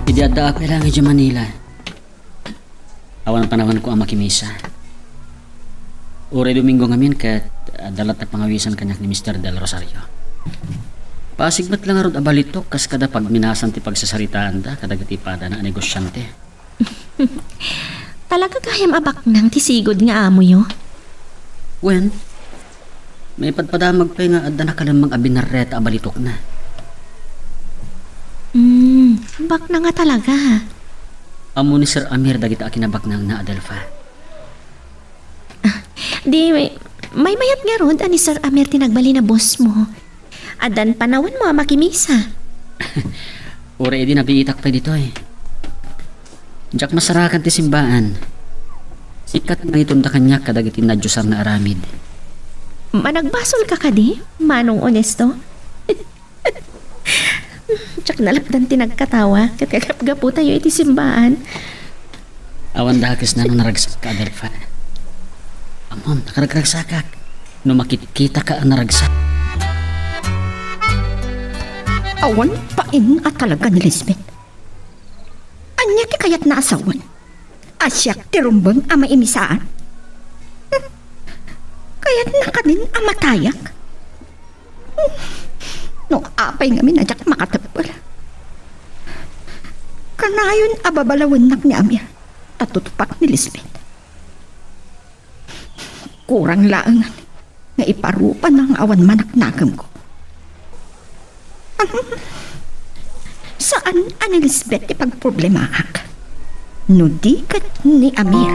Idi addaak pay laeng idiay Manila, awan panawenko a makimisa. Uray Domingo ngamin ket adda latta pangawisan kaniak ni Mister Del Rosario. Pasig met la ngarud a balitok kas kada pagminasan ti pagsasaritaanda kadagiti padana a negosiante. Talaga gayam a baknang ti sigud nga amoyo? Wen, maipadpadamag pay nga adda nakalemmeng a binarreta a balitokna. Hmm, baknang a talaga. Ammo ni Sir Amir dagiti a kinabaknangna, Adelfa. Ah, di, may, maymayat ngarud a ni Sir Amir ti nagbalin a boss mo. Addan panawenmo a makimisa. Uray idi nabiitak pay ditoy. Diak masarakan ti simbaan. Sikat nga itunda kaniak kadagiti nadiosan nga aramid. Managbasolka kadi, Manong Onesto? Diak nalapdan ti nagkatawa, ket kagapgaputayo iti simbaan. Awan dakesna no naragsakka, Adelfa. Ammom, nakaragragsakak no makitkitaka a naragsak. Awan pain a talaga ni Lisbeth. Ania ti kayatna a sawen? A siak ti rumbeng a maimisaan? Hmm. Kayatna kadin a matayak? Hmm. No apay ngamin a diak makateppel. Kanayon a babalawennak ni Amir ta tutpak ni Lisbeth. Kurang laeng nga iparupana nga awan manaknakemko. Saan a ni Lisbeth ti pagproblemaak no di ket ni Amir.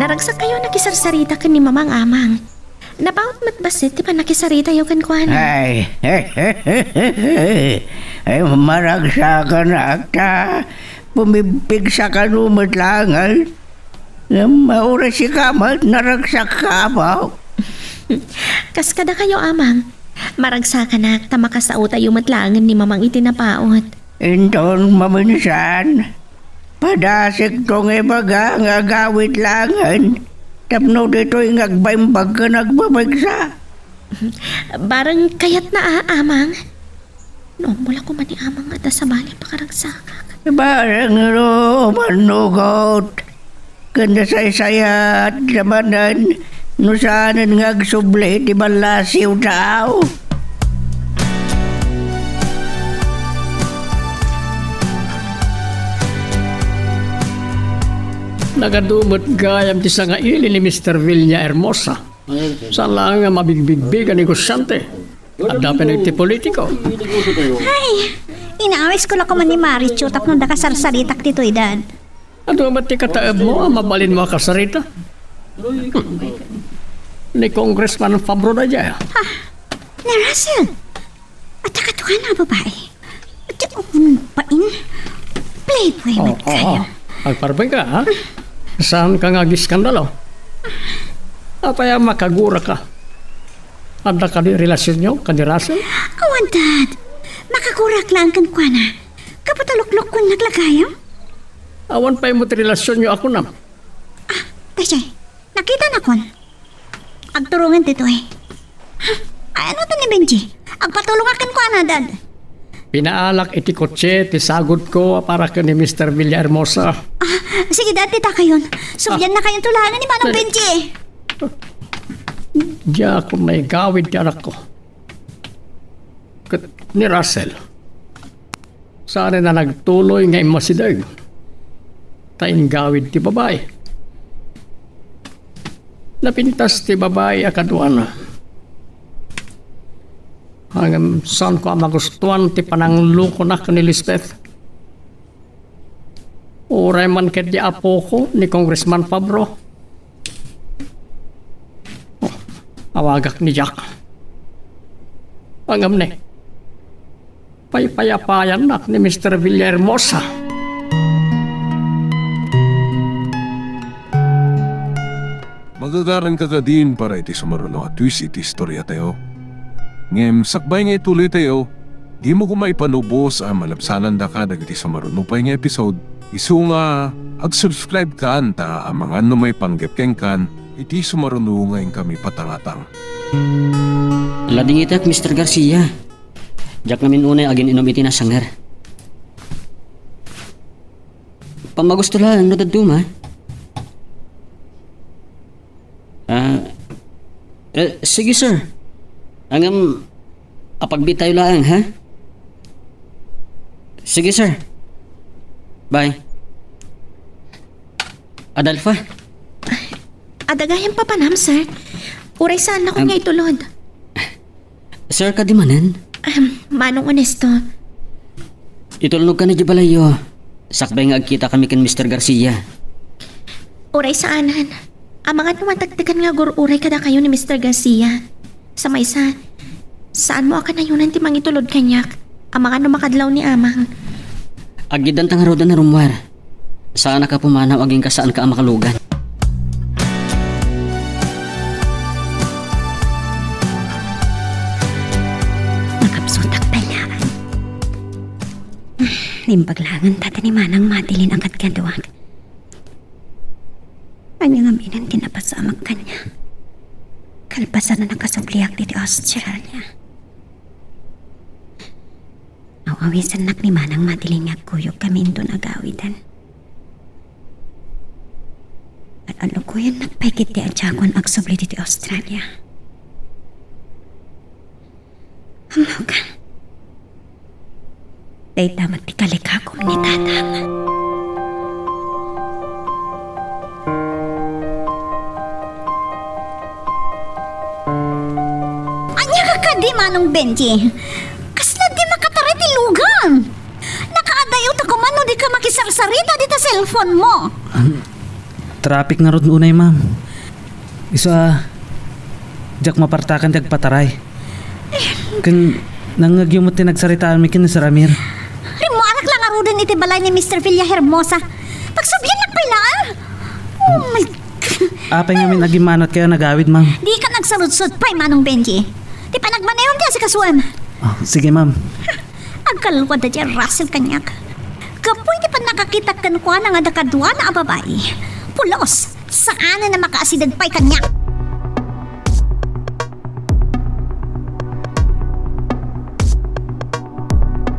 Naragsak kayo a nakisarsarita ken ni Mamang Amang. Napaut met bassit ti pannakisaritayo kenkuana. Ay, ay, maragsakanak ta pumigpigsa kano met laengen. Ngem uray sika met, naragsakka, apo. Kas kadakayo, Amang, maragsakanak ta makasaotayo met laengen ni Mamang iti napaut. Inton maminsan, padasikto nga ibaga nga agawid laengen tapno ditoy nga agbaimbag ken agpapigsa. Bareng kayatna a, Amang. No, ammok la koma ni Amang adda sabali a pakaragsakak. Bareng no, mannugot. Ken nasaysayaat manen no saanen nga agsubli ti ballasiw tao. Nagadu met gayam ti sangaili ni Mister Villahermosa. Saan laeng nga mabigbigbiga a negosyante. Adda pay nagtipolitiko. Ay, inaawisko la koma ni Marichu tapno adda kasarsaritak ditoy, Dad. Adu met ti kataebmo a mabalinmo a kasarita? Hmm. Ni Congressman Fabro daydiay. Ha? Ni Russell? Adda kaduana a babai? Adda unpain? Playboy met kayo. Agparbeng ka, ha? Saanka nga agiskandalo? Apay a makaguraka? Adda kadi relasionyo ken ni Russell? Awan, Dad. Makakurak laeng kenkuana. Kapatuloklokonnak la gayam. Awan pay met relasionyo a kunam. Ah, Tessie, nakitanakon. Agturongen ditoy. Ay, ano to ni Benji? Agpatulongak kenkuana, Dad. Pinaalak iti kotse ti sagodko a para ken ni Mister Villahermosa. Ah, sige, Dad, ditakayon. Subliannakayon to laeng ni Manong Benji. Diak maigawid ti anakko. Ket ni Russell, saan a nagtuloy nga immasideg. Ta inggawid ti babai. Napintas ti babai a kaduana. Ngem saanko a magustuan ti pananglukonak ni Lisbeth. Uray man ket ti apoko ni Congressman Fabro. Oh, awagak ni Jack. Ngem ne, paypayapayannak ni Mister Villahermosa. Magagaranka kadin para iti sumaruno a twist iti istoriatayo. Ngem sakbay nga ituloytayo, dimo koma ipanubos a malabsanandaka dagiti sumaruno pay nga episode, isu nga ag-subscribe kan ta amangan no maipanggep kenkan iti sumaruno nga inkami patangatang. Ladingitek, Mister Garcia. Diak ngamin unay agin-inum iti nasanger. Pamagusto laeng no dadduma. Ah, eh, sige, sir. Ngem, apagbitayo laeng, ha? Sige, sir. Bye. Adelfa? Adda gayam papanam, sir. Uray saannakon nga itulod. Sir, kadi manen? Ahem, Manong Ernesto. Itulnogkan idiay balayyo. Sakbay nga agkitakami ken Mister Garcia. Uray saanen. Amangan no matektekan nga agur-uray kadakayo ni Mister Garcia. Sa maysa, saanmo a kanayonan ti mangitulod kaniak. Amangan no makadlaw ni Amang. Aggiddanta ngaruden a rummuar. Saanak a pumanaw agingga saanka a makalugan. Nakapsutak pay laeng. Naimbag laeng ta ti ni Manang Madeline a kadkaduak. Ania ngamin ti napasamak kaniak kalpasan a nakasubliak ditoy Australia? Aw-awisennak ni Manang Madeline nga agkuyogkami inton agawiden. At alukoyennak pay ketdi a diakon agsubli ditoy Australia. Ammok. Dayta met ti kalikagum ni Tatang. Ania ka kadi, Manong Benji? Kasla di makataray ti lugan. Nakaadayo ta koma no di ka makisarsarita dita cellphone mo. Traffic ngarud unay, ma'am. Isu a, diak mapartakan ti agpataray. Ken nangngegyo met ti nagsaritaanmi ken ni Sir Amir. Rimmuarak la ngaruden iti balay ni Mister Villahermosa. Pagsubliannak pay laeng. Oh my God. Apay ngamin agimmanotkayo a nagawid, ma'am? Dika nagsaludsod pay, Manong Benji. Ti panagmanehom ti asikasoem. Oh, sige, ma'am. Agkalwada diay Russell kaniak. Gapu iti pannakakitak kenkuana nga adda kaduana a babai, pulos, saanen a makaasideg pay kaniak.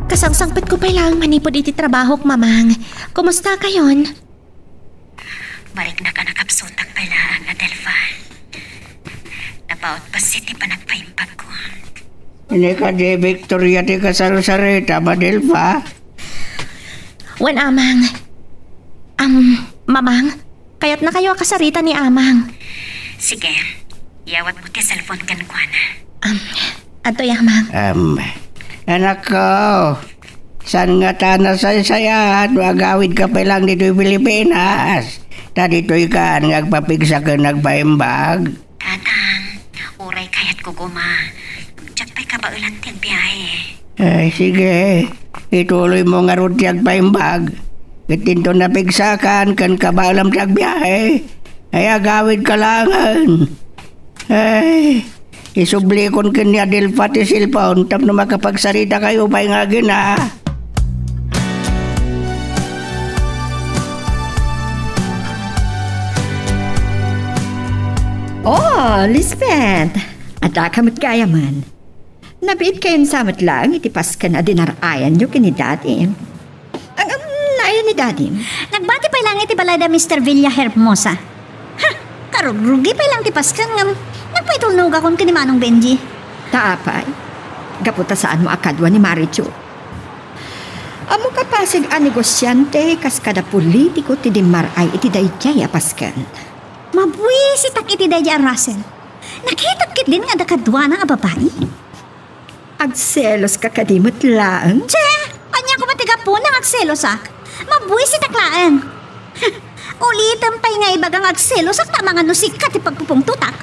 Kasangsangpetko pay laeng manipud iti trabahok, Mamang. Kumustakayon? Bariknak a nakapsutak pay laeng, Adelfa. Napaut bassit ti panagpaimbagko. Ania kadi, Victoria, ti kasarsarita, Adelfa? Wen, Amang. Am, Mamang, kayatnakayo a kasarita ni Amang. Sige, iyawatmo ti cellphone kenkuana. Am, adtoy, Amang. Am, anakko, saan ngata a nasaysayaat no agawidka pay laeng ditoy Pilipinas? Ta ditoykan nga agpapigsa ken agpaimbag. Tatang, uray kayatko koma, diak pay kabaelan ti agbiahe. Ay, sige. Ituloymo ngarud ti agpaimbag. Ket inton napigsakan ken kabaelam ti agbiahe, ay agawidka laengen. Ay, Isublikon ken ni Adelfa ti cellphone tapno makapagsarita kayo pay nga agina. Oh, Lisbeth! Adda ka met gayamen. Nabiit kayon sa met laeng iti pasken a dinar-ayanyo ken ni Daddy. Ang, um, naay ni Daddy? Nagbati pay lang iti balay da Mister Villahermosa. Ha! Karugrugi pay lang ti pasken ngem nagpaitulnogakon ken ni Manong Benji. Ta apay, gapu ta saanmo a kadua ni Marichu. Ammok a pasig a negosiante kas kada politiko ti dimmar-ay iti daydiay a pasken. Mabuisitak iti daydiay a Russell. Nakitak ketdin nga adda kaduana a babai? Agselos ka kadi met laeng? Che! Ania koma ti gapuna nga agselosak? Mabuisitak laeng. Ulitem pay nga ibaga nga agselosak ta amangan no sika ti pagpupungtotak.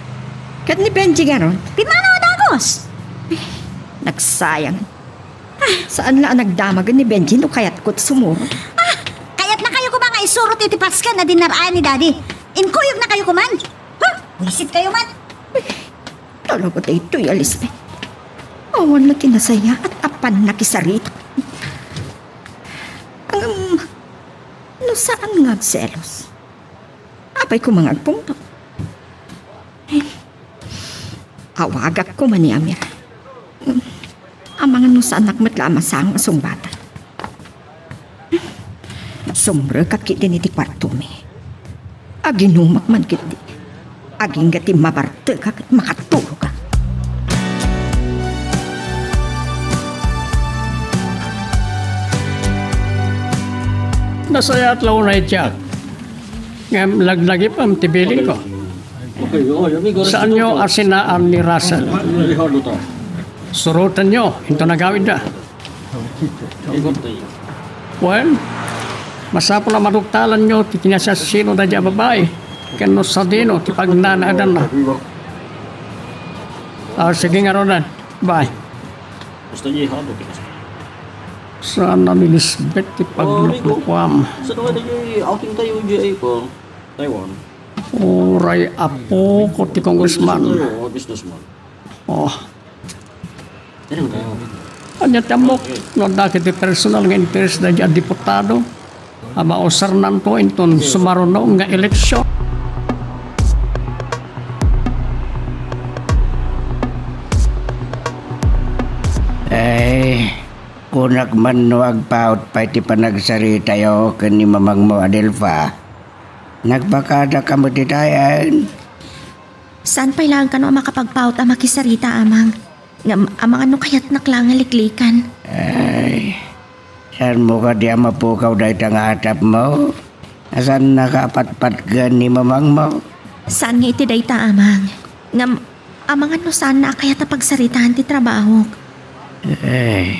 Ket ni Benji ngarud? Pimmanaw a dagus. Nagsayang. Saan la a nagdamagen ni Benji no kayatko ti sumurot. Ah! Kayatna kayo koma nga isurot iti pasken a dinar-ayan ni Daddy. Inkuyogna kayo koman. Huh! Buisit kayo man. Talaga daytoy, Elizabeth. Awan na ti nasayaat a pannakisarita. Ngem, no saan nga agselos, apay koma nga agpungtot? Awagak koma ni Amir. Amangan no saannak met la a masang a sungbatan. Sumrekak ketdin iti kuartomi. Aginumak man ketdi. Agingga ti mabartekak ket makatulogak. Nasayaat la unay, Jack. Ngem laglagipem ti bilinko. Saanyo a sinaan ni Russell. Surotenyo inton agawidda. Wen, masapul a maduktalanyo ti kinasassino daydiay a babai ken no sadino ti pagnanaedanna. Ah, sige ngaruden. Bye. Saan a ni Lisbeth ti pagluklukuam. Saan nga daydiay outing tayo, J A, ko? Taiwan. Uray apoko ti congressman. Tayo, businessman. Oh. Ania ti ammok no adda dagiti personal nga interes daydiay a diputado a mausarnanto inton sumaruno nga eleksion? Ay, kunak man no agpaut pay ti panagsaritayo ken ni mamangmo, Adelfa. Nagpakada ka met itayen? Saan pay laeng kano a makapagpaut a makisarita, Amang. Ngem amangan no kayatnak la nga liklikan. Ay, saanmo kadi a mapukaw dayta nga atapmo? Saan a kapatpatgen ni mamangmo? Saan nga iti dayta, Amang. Ngem amangan no saan a kayat a pagsaritaan ti trabahok. Ay,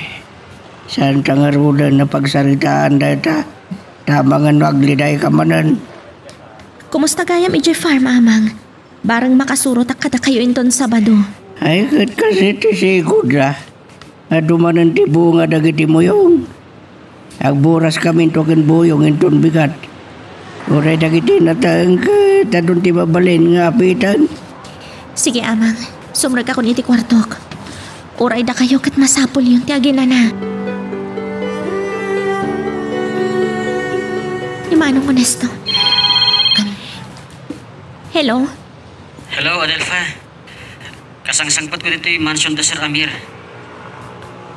saan ta ngaruden a pagsaritaan dayta? Ta amangan no agliday ka manen. Kumusta gayam idiay farm, Amang? Bareng makasurotak kadakayo inton Sabado. Ay, ket kas iti sigud la. Adu manen ti bunga dagiti muyong. Agburas kami into ken buyong inton bigat. Uray dagiti nateng ket adun ti mabalin nga apiten. Sige, Amang. Sumrekakon iti kuartok. Uray dakayo ket masapulyon ti aginana. Ni Manong Onesto. Am, hello? Hello, Adelfa. Kasangsangpetko ditoy mansion da Sir Amir.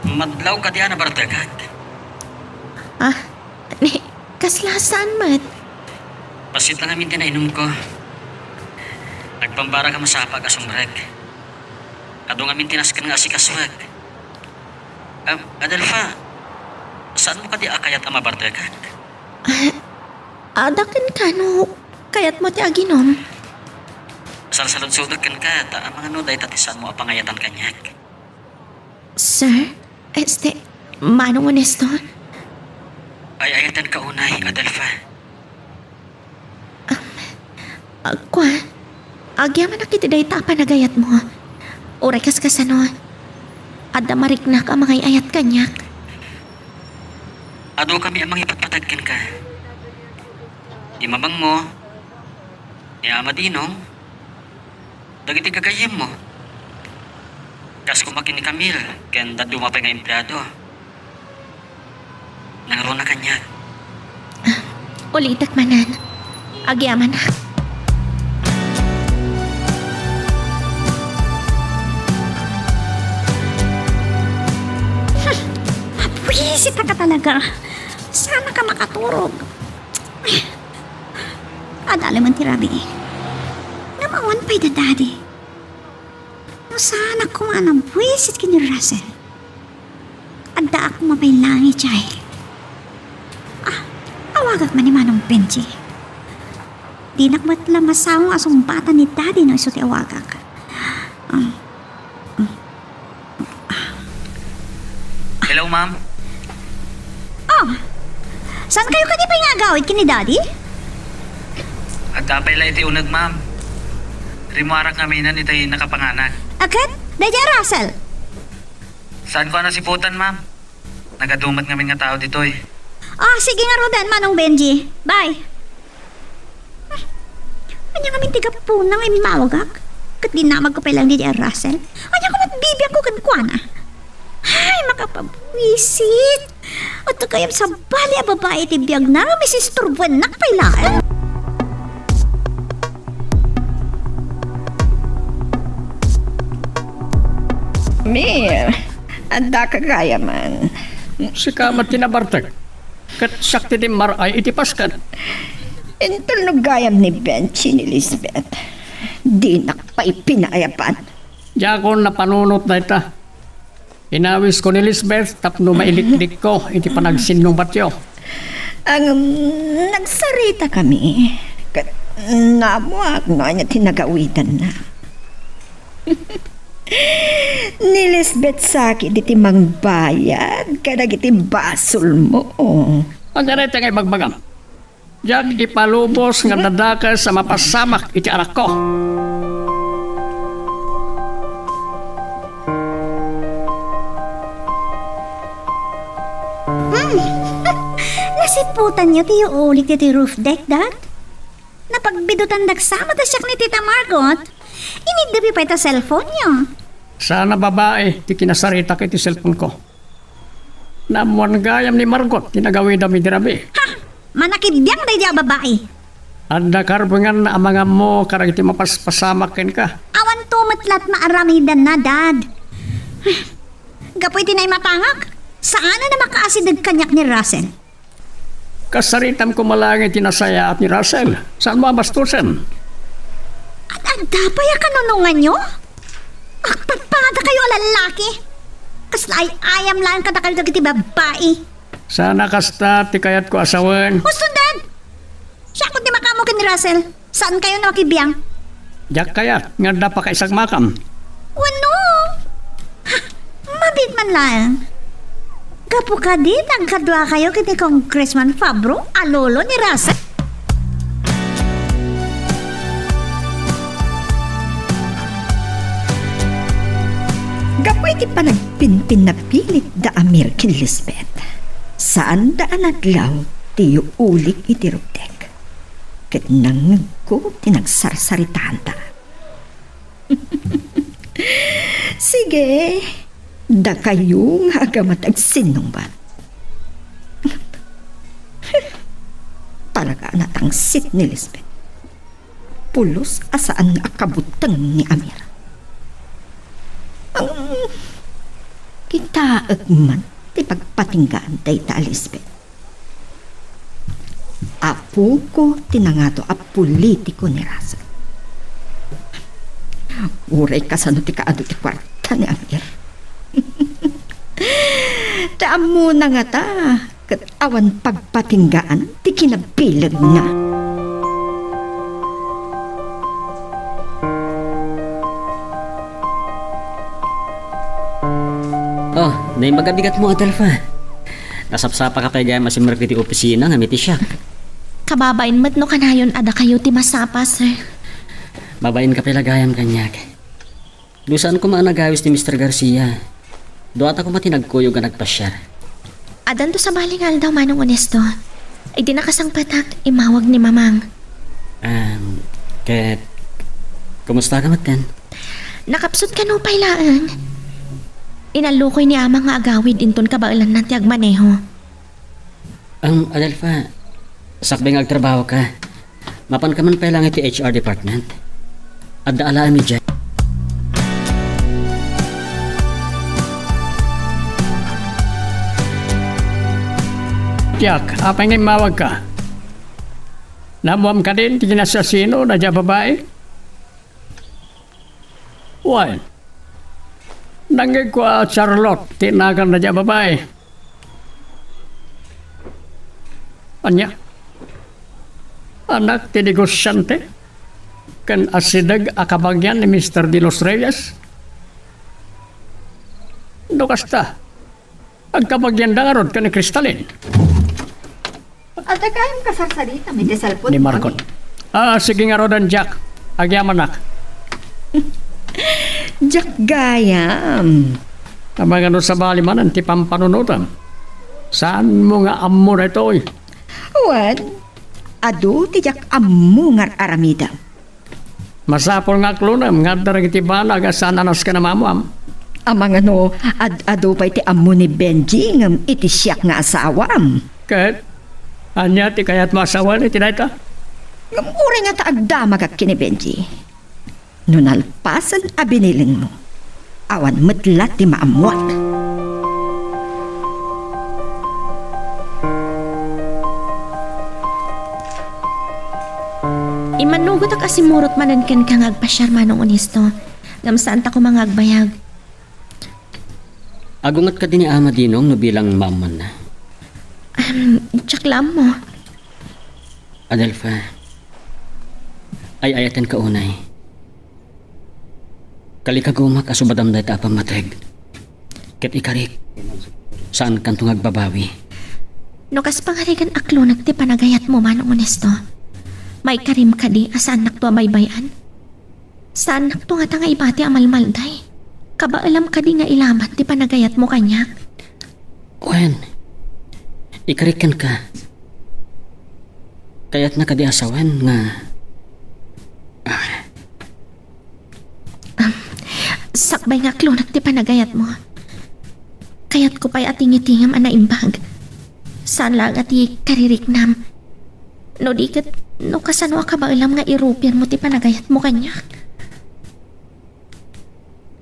Madlaw kadi a nabartekak? Ah, ni, kasla saan met? Bassit lang amin ti nainumko. Nagbambarak a masapag a sumrek. Adu ngamin ti nasken nga asikasuek. Am, Adelfa, saanmo kadi a kayat a mabartekak? Ah, adda kenka no kayatmo ti aginom? Salsaludsodek kenka, ta amangan no dayta ti saanmo a pangayatan kaniak. Sir? Este, Manong Onesto? Ay-ayatenka unay, Adelfa. Am, ah, kua, agyamanak iti dayta a panagayatmo. Uray kaskasano, adda mariknak a mangay-ayat kaniak. Adu kami a mangipatpateg kenka. Ni mamangmo, ni Ama Dinong, dagiti gagayyemmo. Kas koma ken ni Camille, ken dadduma pay nga empleado. Nangruna kaniak. Ulitek manen. Agyamanak. Buwisit ka talaga. Saan ka makaturog? Adda laeng ti rabii. Ngem awan pay da Daddy. No saanak koma a nabuisit ken ni Russell, addaak koma pay laeng idiay. Ah, awagak man ni Manong Benji. Dinak met la masango a sungbatan ni Daddy no isu ti awagak. Ah, ah. Hello, ma'am. Oh, saan kayo kadi pay nga agawid ken ni Daddy? Adda pay la iti uneg, ma'am. Rimmuarak ngamin itay nakapanganak. Aket? Daydiay Russell? Saanko a nasiputan, ma'am. Nagadu met ngamin nga tao ditoy. Ah, sige ngaruden, Manong Benji. Bye. Ania ngamin ti gapuna nga immawagak? Ket dinamagko pay laeng daydiay Russell. Ania koma ti bibiangko kenkuana? Ay, makapabuisit. Adda gayam sabali a babai iti biagna, maiisturboennak pay laeng. Mir, addaka gayamen. Sika met ti nabartek. Ket siak ti dimmar-ay iti pasken. Intulnog gayam ni Benji ni Lisbeth. Dinak pay pinayaban. Diakon napanunot dayta. Inawisko ni Lisbeth tapno mailiklikko iti panagsinnungbatyo. Ngem, nagsaritakami. Ket naammoak no ania ti nagawidanna. Ni Lisbeth sakit iti mangbayad kadagiti basolmo. Ania dayta nga ibagbagam? Diak ipalubos nga dakes a mapasamak iti anakko. Hmm. Nasiputanyo ti yuulik ditoy roof deck, Dad? Napagbidutandak sa met a siak ni Tita Margot. Iniddabi pay ta cellphone-yo. Saan a babai ti kinasaritak iti cellphone-ko. Naammoan gayam ni Margot ti nagawidam idi rabii. Ha! Manakibiang daydiay a babai. Adda karbengan a mangammo kadagiti mapaspasamak kenka. Awanto met la't maaramidanna, Dad. Gapu iti naimatangak, saanen a makaasideg kaniak ni Russell. Kasaritam koma laeng iti nasayaat ni Russell. Saanmo a bastosen? Ad-adda pay a kanunonganyo? Agpadpadakayo a lallaki! Kasla ay-ayam laeng kadakayo dagiti babbai. Saan a kasta ti kayatko a sawen. Husto, Dad! Siak ti makaammo ken ni Russell. Saankayo a makibiang? Diak kayat nga adda pakaisagmakam. Wenno, ha, mabiit man laeng. Gapu kadi ta agkaduakayo ken ni Congressman Fabro a lolo ni Russell. Gapu iti panagpinpinnapilit da Amir ken Lisbeth, saanda a nadlaw ti yuulik iti roof deck. Ket nangngegko ti nagsarsaritaanda. Sige, dakayo nga agamat agsinnungbat. Talaga a natangsit ni Lisbeth. Pulos a saan nga akabuteng ni Amir. Ang kitaek man ti pagpatinggaan dayta a Lisbeth. Apoko ti nangato a politiko ni Russell. Uray kasano ti kaadu ti kuarta ni Amir. Ta ammona ngata ket awan pagpatinggaan ti kinabilegna. Oh, naimbag a bigatmo, Adelfa. Nasapsapaka pay gayam a simrek iti opisina ngem iti siak. Kababain met no kanayon a dakayo ti masapa, sir. Babain ka pay la gayam kaniak. Dusaen koma a nagawis ni Mister Garcia. Duata koma ti nagkuyog a nagpasiar. Addanto sabali nga aldaw, Manong Onesto. Idi nakasangpetak, immawag ni Mamang. Um, ket, kumusta ka metten? Nakapsut kano pay laeng. Inallokoy ni Ama nga agawid inton kabaelanna ti agmaneho. Am, Adelfa, sakbay nga agtrabahoka, mapanka man pay laeng iti H R department. Adda alaem idiay. Jack, apay nga immawagka? Naammoam kadin ti kinasasino na dia babai? Wen, nangngegko a Charlotte ti naganna dia babai. Ania? Anak ti negosiante ken asideg a kabagian ni Mister De Los Reyes? No kasta, agkabagianda ngarud ken ni Cristalin? Adda gayam kasarsaritami ti cellphone. Ni Marcon. Ah, sige ngaruden, Jack. Agyamanak. Jack gayam. Amangan no sabali manen ti pampanunotam. Saanmo nga ammo daytoy? Wen, adu ti diak ammo nga ar-aramidem. Masapul nga aklonem nga adda dagiti banag a saan a nasken a maammoam. Amangan no ad-adu pay ti ammo ni Benji ngem iti siak nga asawam. Ket, ania ti kayatmo a sawen iti dayta? Ngem uray ngata agdamagak ken ni Benji. No nalpasen a binilinmo, awan met la ti maammoak. Immannugotak a simmurot manen kenka nga agpasiar, Manong Onesto, ngem saanta koma nga agbayag. Agunget kadi ni Ama Dinong no bilang maammoanna? Ahem, diak la ammo. Adelfa, ay-ayatenka unay. Kalikagumak a subadam dayta a pammateg. Ket ikarik, saankanto nga agbabawi. No kas pangarigan aklonek ti panagayatmo, Manong Onesto, maikarim kadi a saannakto a baybay-an? Saannakto ngata nga ibati a malmalday. Kabaelam kadi nga ilaban ti panagayatmo kaniak? Wen, ikarik kenka. Kayatna kadi a sawen nga, ah. Am, sakbay nga aklonek ti panagayatmo, kayatko pay a tingitingam a naimbag. Saan laeng a ti kaririknam. No di ket, no kasano a kabaelam nga irupirmo ti panagayatmo kaniak?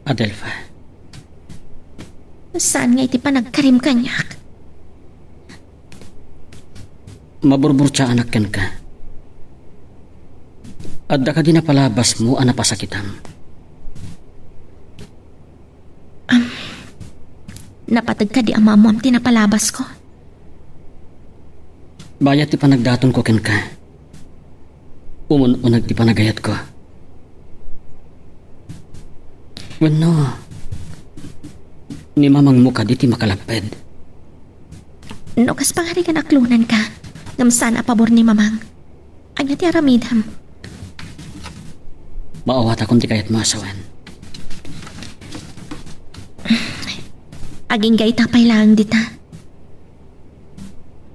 Adelfa. Saan nga iti panagkarim kaniak? Maburburtiaanak kenka. Adda kadi napalabasmo a napasakitam? Am, napateg kadi a maammoam ti napalabasko? Bayat ti panagdatonko kenka, umun-uneg ti panagayatko. Wenno, ni mamangmo kadi ti makalapped? No kas pangarigan aklonenka, ngem saan a pabor ni mamang, ania ti aramidem? Maawatakon ti kayatmo a sawen. Agingga ita pay laeng dita.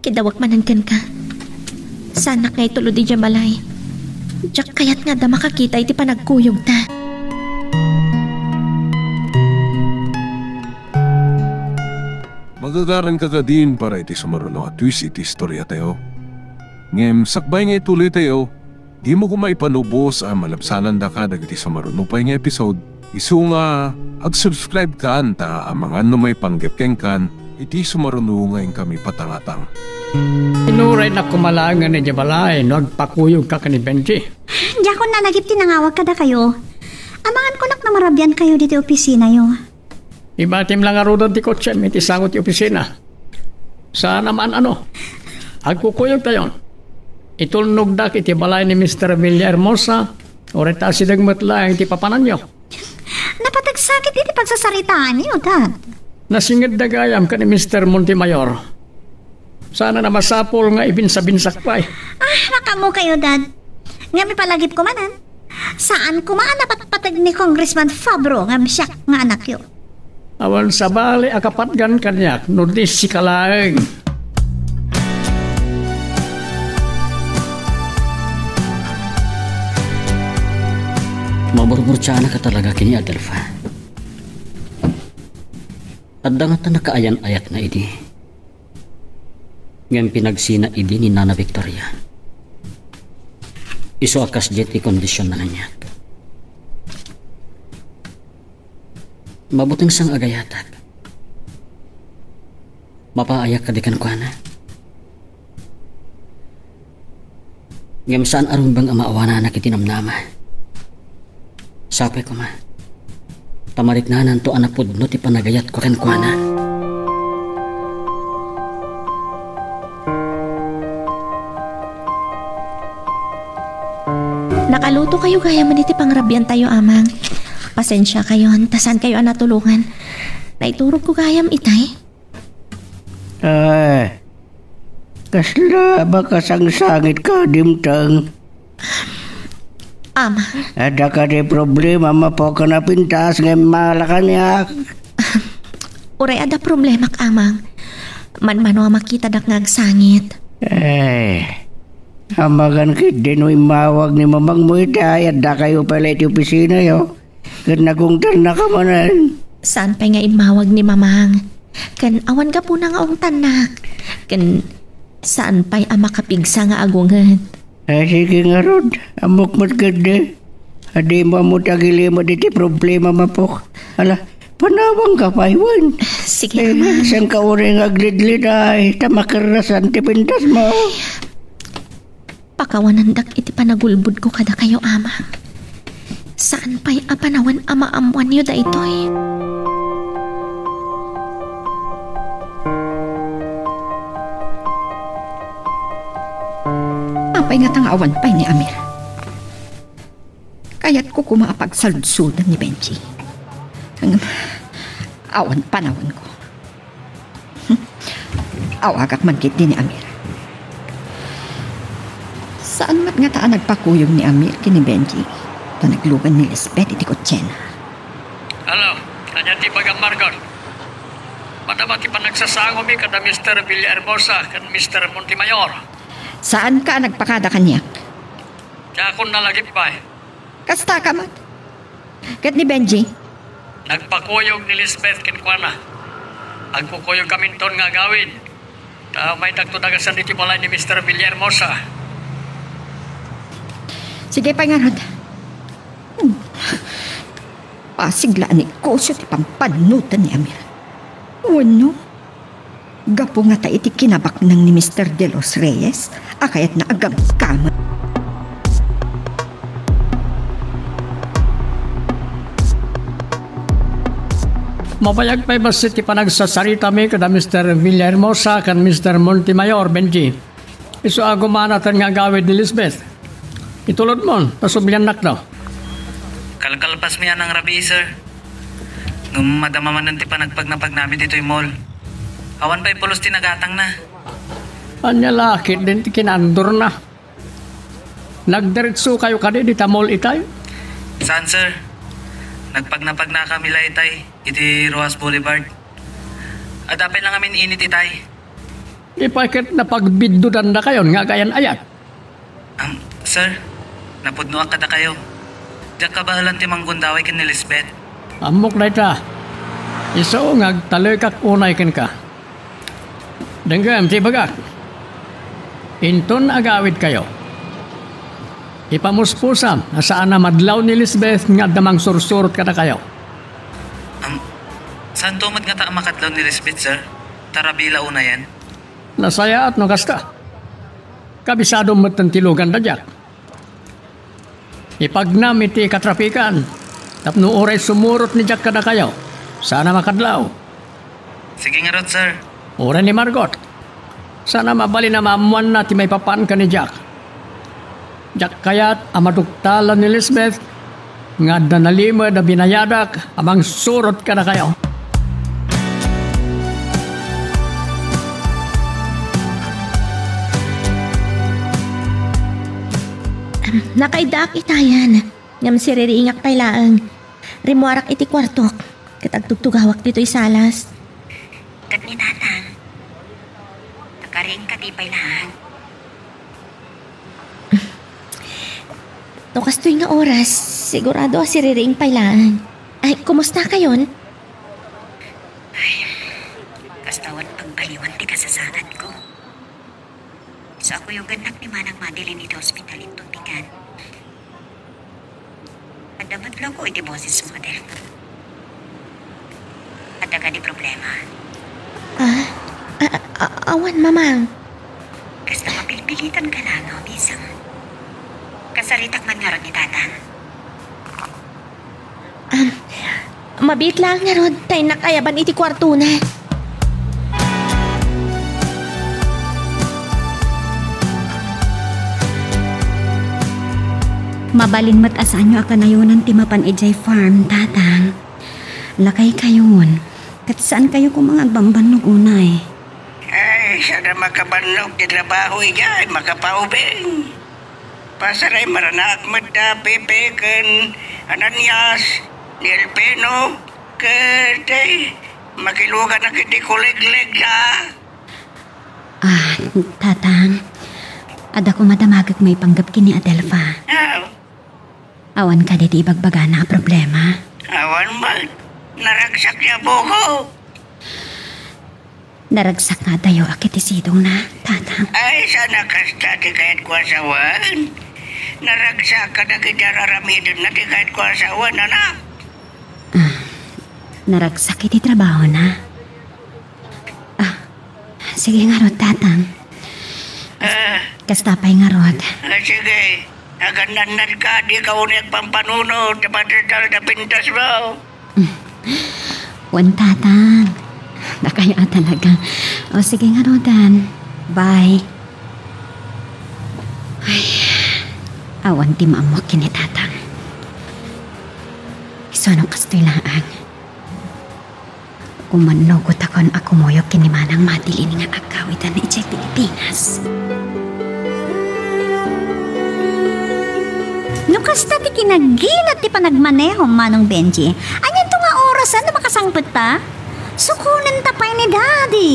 Kidawek manen kenka. Saanak nga itulod idiay balay. Diak kayat nga adda makakita iti panagkuyogta. Magagaranka kadin para iti sumaruno a twist iti istoriatayo. Ngem sakbay nga ituloytayo, dimo koma ipanubos a malabsanandaka dagiti sumaruno pay nga episode. Isu nga, ag-subscribe kan ta amangan no maipanggep kenkan iti sumaruno nga inkami patangatang. Inuraynak koma laengen idiay balay no agpakuyogka ken ni Benji. Diakon nanagip ti nangawag kadakayo. Amangan konak no marabiankayo ditoy opisinayo. Ibatim la ngaruden ti kotsem iti sango ti opisina. Saan a maan-ano. Agkukuyogtayon. Itulnogdak iti balay ni Mister Villahermosa, uray ta asideg met laeng ti papananyo. Napateg sakit iti pagsasaritaanyo, Dad. Nasingedda gayam ken ni Mister Montemayor. Saan a masapul nga ibinsabinsak pay. Ah, makaammokayo, Dad. Ngem ipalagipko manen, saan koma a napatpateg ni Congressman Fabro ngem siak nga anakyo. Awan sabali a kapatgan kaniak no di sika laeng. Maburburtiaanak a talaga ken ni Adelfa. Adda ngata nakaayan-ayatna idi. Ngem pinagsina idi ni Nana Victoria. Isu a kasdiay ti kondisionna kaniak. Mabuteng sang agayatak. Mapaayak kadi kenkuana. Ngem saan a rumbeng a maawanana iti namnama. Sapay koma, ta mariknananto a napudno ti panagayatko kenkuana. Nakaluto kayo gayam iti pangrabian tayo, Amang. Pasensia kayon, ta saan kayo a natulongan. Naiturog ko gayam itay. Ay, kasla ba kasangsangit ka, dimteng? Amang. Adda kadi problema, mapok, a napintas nga immala kaniak? Uray adda problemak, Amang. Manmano a makitadak nga agsangit. Eh, amagan ketdi no immawag ni mamangmo itay, adda kayo pay la iti opisinayo. Ket nagungtannaka manen. Saan pay nga immawag ni Mamang? Ken awan gapuna nga ungtannak. Ken saan pay a makapigsa nga agunget? Ay, sige ngarud. Ammok met ketdi. Adimo ammo ti agilimed iti problema, mapok. Ala, panawangka pay wen. Sige, eh, Amang. Saan ka uray nga agledled ay, ta makerrasan ti pintasmo. Pakawanandak iti panagulbodko kadakayo, Amang. Saan pay a panawen a maammoanyo daytoy? Apay ngata nga awan pay ni Amir? Kayatko koma a pagsaludsodan ni Benji. Ngem awan panawenko. Awagak man ketdi ni Amir. Saan met ngata a nagpakuyog ni Amir ken ni Benji, ta naglugan ni Lisbeth iti kotsena. Hello, ania ti ibagam, Margot? Madama ti panagsasangomi kada Mister Villahermosa ken Mister Montemayor. Saanka a nagpakada kaniak? Diakon nalagip pay. Kastaka met. Ket ni Benji? Nagpakuyog ni Lisbeth kenkuana. Agkukuyogkaminton nga agawid. Ta maydakto dagasen iti balay ni Mister Villahermosa. Sige pay ngarud. Hmm. Pasig la a negosio ti pampanunotan ni Amir. Wenno, gapu ngata iti kinabaknang ni Mister De Los Reyes a kayatna a gamgaman. Mabayag pay bassit ti panagsasaritami kada Mister Villahermosa ken Mister Montemayor, Benji. Isu a gumanaten nga agawid ni Lisbeth. Itulodmon, ta subliannakto. Kalkalpasmi a nangrabii, sir. Ngem madama manen ti panagpagnapagnami ditoy mall. Awan pay pulos ti nagatangna. Ania la ketdin ti kinaandurna? Nagdiretso kayo kadi dita mall itay? Saan, sir. Nagpagnapagnakami la itay iti Roxas Boulevard. Adda pay la ngamin init itay. Di pay ket napagbiddudanna kayon nga agayan-ayat? Am, sir, napudnoak kadakayo. Diak kabaelan ti manggundaway ken ni Lisbeth. Ammok dayta. Isu nga agtalekak unay kenka. Denggem ti ibagak. Inton agawidkayo, ipamuspusam a saan a madlaw ni Lisbeth nga adda mangsursurot kadakayo. Am, saanto met ngata a makadlaw ni Lisbeth, sir? Ta rabii la unayen. Nasayaat no kasta. Kabisado metten ti luganda diak. Ipagnam iti katrapikan tapno uray sumurot ni Jack kadakayo, saan a makadlaw. Sige ngarud, sir. Uray ni Margot, saan a mabalin a maammoanna ti maipapan ken ni Jack. Diak kayat a maduktalan ni Lisbeth nga adda nalimed a binayadak a mangsurot kadakayo. Nakaiddaak itayen, ngem siririingak pay laeng. Rimmuarak iti kuartok, ket agtugtugawak ditoy salas. Ket ni Tatang, nakaring kadi pay laeng. No kastoy nga oras, sigurado a siririing pay laeng. Ay, kumusta kayon? Ay, So, akuyogannak ni Manang Madeline iti ospital inton pikan. Adda met loko iti bosesmo, Adelfa. Adda kadi problema? Ah, a-, a-, awan, Mamang. Kasta mapilpilitan ka lang, no, bisang. Kasaritak man ngarud ni Tatang. Um, mabiit lang ngarud, ta innak ayaban iti kuartona. Mabalin met a saanyo a kanayonan ti mapan idiay farm, Tatang. Lakaykayon, ket saankayo koma nga agbambannog unay. Ay, saan a makabannog ti trabaho idiay, makapaubing. Pasaray maranak met da Pepe ken Ananias, ni Elpeno, ket, ay, makiluganak iti kulegleg da. Ah, Tatang, adda koma damagek maipanggep ken ni Adelfa. Ah. Awan kadi ti ibagbagana a problema? Awan met. Naragsak ni apomo. Naragsak nga adayo a ket ti sidongna, Tatang. Ay, saan a kasta ti kayatko a sawen? Naragsak kadagiti ar-aramidenna ti kayatko a sawen, anak. Ah, naragsak iti trabahona. Ah, sige ngarud, Tatang. Ah. Kasta pay ngarud. Ah, sige. Agannannadka, dika unay agpampanunot, ta patedal da pintasmo. Wen, Tatang. Dakaya talaga. O, sige ngaruden. Bye. Ay, awan ti maammoak ken ni Tatang. Isuno kastoy laeng. Umannugotakon a kumuyog ken ni Manang Madeline nga aggawidan idiay Pilipinas. No kasta ti kinagilat ti panagmanehom, Manong Benji, anianto nga orasen no makasangpetta? Sukonenta pay ni Daddy.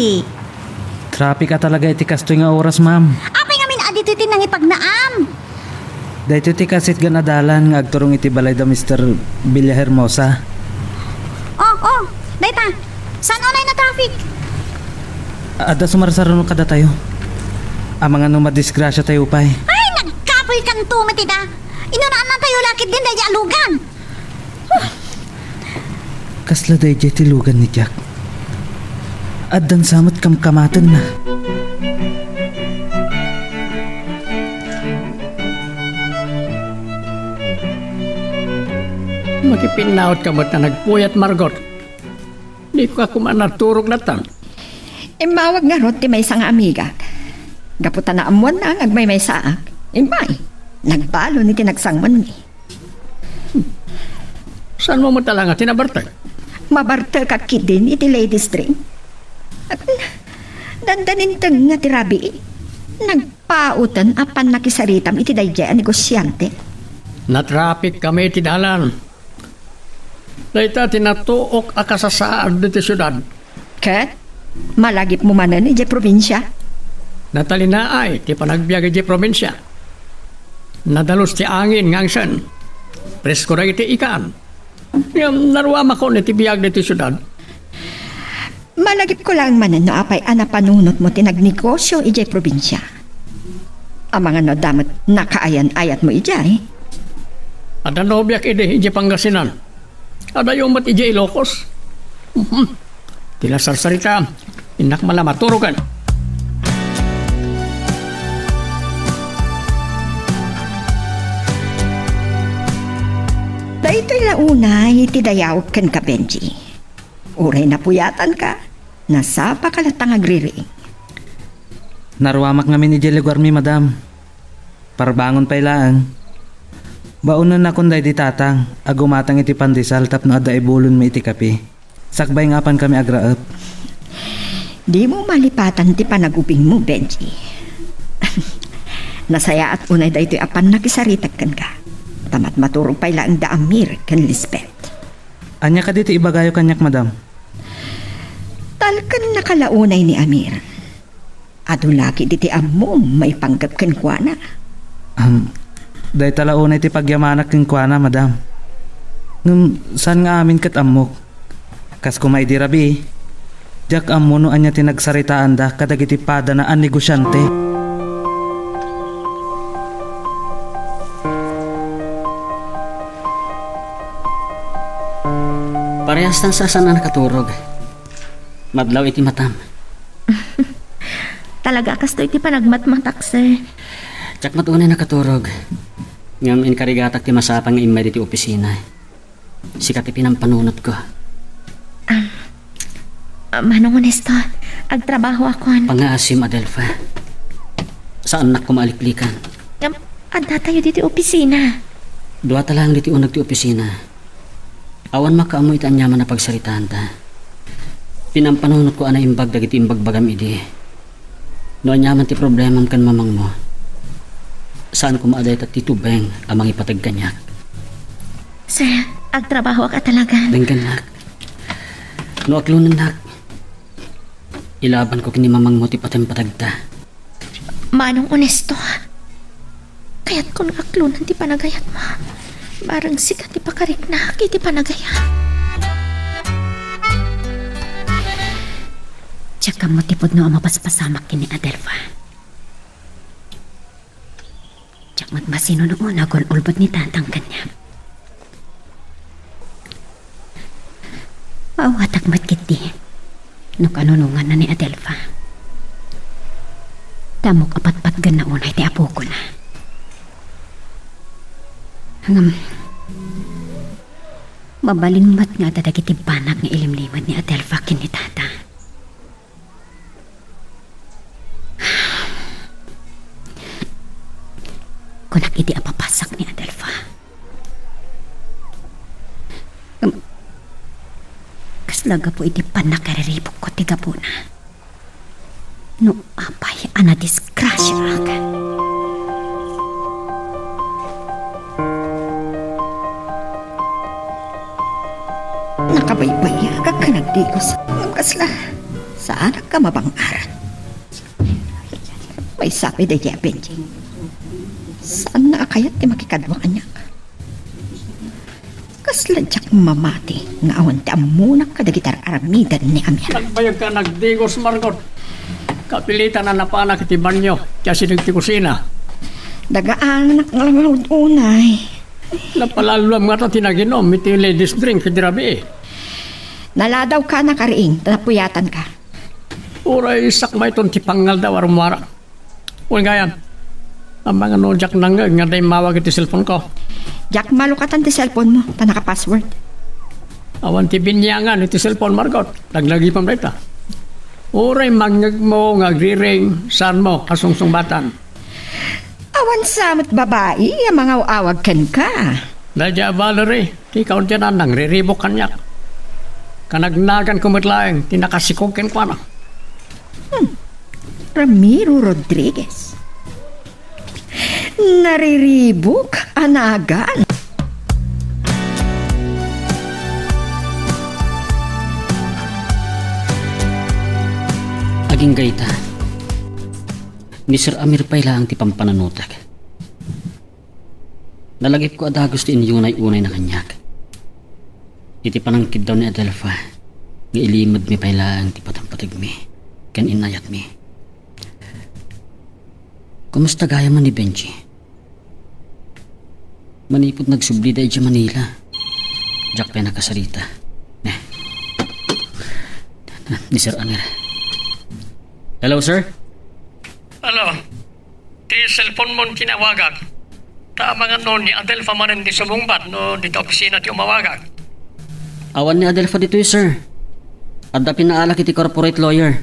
Traffic a talaga iti kastoy nga oras, ma'am. Apay ngamin a ditoy ti nangipagnaam? Daytoy ti kasitgan a dalan nga agturong iti balay da Mister Villahermosa. Oh, oh, dayta. Saan unay na traffic? Adda sumarsaruno kadatayo. Amangan no madisgrasiatayo pay. Ay, nagkapoykanto met ita. Inunaan natayo lakit din daydi a lugan. Kasla daydiay ti lugan ni Jack. Addan sa met kamkamatenna. Makipinnaotka met a nagpuyat, Margot. Dika koma naturog latta. Immawag ngarud ti maysa nga amigak. Gapu ta naammoanna nga agmaymaysaak. Immay, nagbalon iti nagsangmenmi. Saanmo met a la nga ti nabartek? Mabartekak ketdin iti ladies drink. Dandaninteng nga ti rabii. Nagpauten a pannakisaritam iti daydiay a negosiante. Natraffic kami iti dalan. Dayta ti natuok a kasasaad iti siudad. Ket malagipmo manen idiay probinsia? Natalinaay ti panagbiag idiay probinsia. Nadalus ti angin nga angsen. Presko dagiti ikan. Ngem naruamakon iti biag ditoy siudad. Malagipko laeng manen no apay a napanunotmo ti nagnegosio idiay probinsia. Amangan no adda met nakaayan-ayatmo idiay. Adda nobiak idi idiay Pangasinan. Adayo met idiay Ilocos. Mhm. Ti nasarsarita, innak man la maturogen. Daytoy la unay ti dayawek kenka, Benji. Uray napuyatanka, nasapaka latta nga agririing. Naruamak ngamin idiay lugarmi, madam. Parbangon pay laeng. Baonennakon daydi tatang a gumatang iti pandesal tapno adda ibulonmi iti kape. Sakbay nga apankami agraep. Dimo malipatan ti panagubingmo, Benji. Nasayaat unay daytoy a pannakisaritak kenka. Ta matmaturog pay laeng da Amir ken Lisbeth. Ania kadi ti ibagayo kaniak, madam? Talkennaka la unay ni Amir. Adu la ketdi ti ammom maipanggep kenkuana. Am, dayta la unay ti pagyamanak kenkuana, madam. Ngem saan nga amin ket ammok. Kas koma idi rabii, diak ammo no ania ti nagsaritaanda kadagiti padana a negosiante. Parehas ta saan a nakaturog. Madlaw iti matam. Talaga a kastoy ti panagmatmatak, sir. Diak met unay nakaturog. Ngem inkarigatak ti masapay nga immay ditoy opisina. Sika ti pinampanunotko. Ah, Manong Honesto, agtrabahoakon. Pangngaasim, Adelfa. Saannak koma a liklikan. Ngem, addatayo ditoy opisina. Duata laeng ditoy uneg ti opisina. Awan makaammo iti aniaman a pagsaritaanta. Pinampanunotko a naimbag dagiti imbagbagam idi. No aniaman ti problemam ken mamangmo, saan koma a dayta ti tubeng a mangipateg kaniak. Sir, agtrabahoak a talagan. Denggennak. No aklonennak, ilabanko ken ni mamangmo ti pateng-pategta. Manong Honesto, kayatkon nga aklonan ti panagayatmo. Bareng sika ti pakariknak iti panagayat. Diak ammo ti pudno a mapaspasamak ken ni Adelfa. Diak met masino no uneg gun ulbod ni Tatang kaniak. Maawatak met ketdi no kanunonganna ni Adelfa. Ta ammok a patpatgenna unay ti apokona. Ngem, mabalin met nga adda dagiti banag nga ilimlimed ni Adelfa ken ni Tata. Kunak idi a papasak ni Adelfa. Ngem, kasla gapu iti pannakariribukko ti gapuna. No apay a nadisgrasiaak. Nakabaybayagak ken nagdigos. Ngem kasla, saanak a mabang-aran. Maysa pay daydi a Benjing. Saanna a kayat ti makikadua kaniak. Kasla diak mamati nga awan ti ammonak kadagiti ar-aramidan ni Amir. Nagbayag ka, nagdigos, Margot. Kapilitan a napanak iti banyo, ti asideg ti kusina. Dagaanak nga langaw unay. Napalalluam ngata ti naginom iti ladies drink idi rabii. Naladawka, nakariing, ta napuyatanka. Uray sakmayton ti pangngaldaw a rummuarang. Wen gayam, amangan no diak nangngeg nga adda immawag iti cellphone-ko. Diak malukatan ti cellphone-mo, ta naka-password. Awan ti biniangan iti cellphone, Margot. Naglagipem dayta. Uray mangngegmo nga agriring, saanmo a sungsungbatan. Awan sa met babai a mangaw-awag kenka. Daydi a Valerie, ti kaaudianan, nangriribuk kaniak. Kanagnaganko met laeng ti nakasikog kenkuana. Hmm. Ramiro Rodriguez. Nariribuk a nagan. Agingga ita, ni Sir Amir pay laeng ti pampananutek. Nalagipko a dagus ti inyunay-unayna kaniak. Iti panangkiddaw ni Adelfa, nga ilimedmi pay laeng ti pateng-pategmi ken inayatmi. Kumusta gayam ni Benji? Manipud nagsublida idiay Manila, diak pay nakasarita. Eh. Ni Sir Amir. Hello, sir? Hello. Ti cellphone-mon ti inawagak. Ta amangan no ni Adelfa manen ti sumungbat no dita opisina ti umawagak. Awan ni Adelfa ditoy, sir. Adda pinaalak iti corporate lawyer.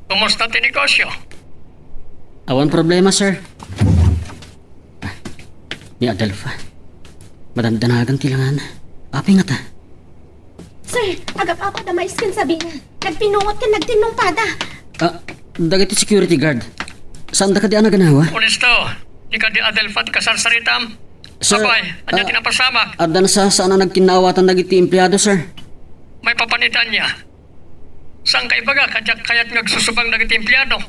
Kumusta ti negosyo? Awan problema, sir. Ah, ni Adelfa. Madandanagan ti langana. Apay ngata? Sir, agap-apa da Mais ken Sabina. Nagpinungot ken nagtinnungpada. Ah, dagiti security guard. Saanda kadi a naganawa? Honesto, di kadi Adelfa ti kasarsaritam? Sir, apay, ania ti napasamak? Adda nasasaan a nagkinnaawatan dagiti empleado, sir. Maipapan iti ania? Saan ka ibaga, kadiak kayat nga agsusubang dagiti empleado?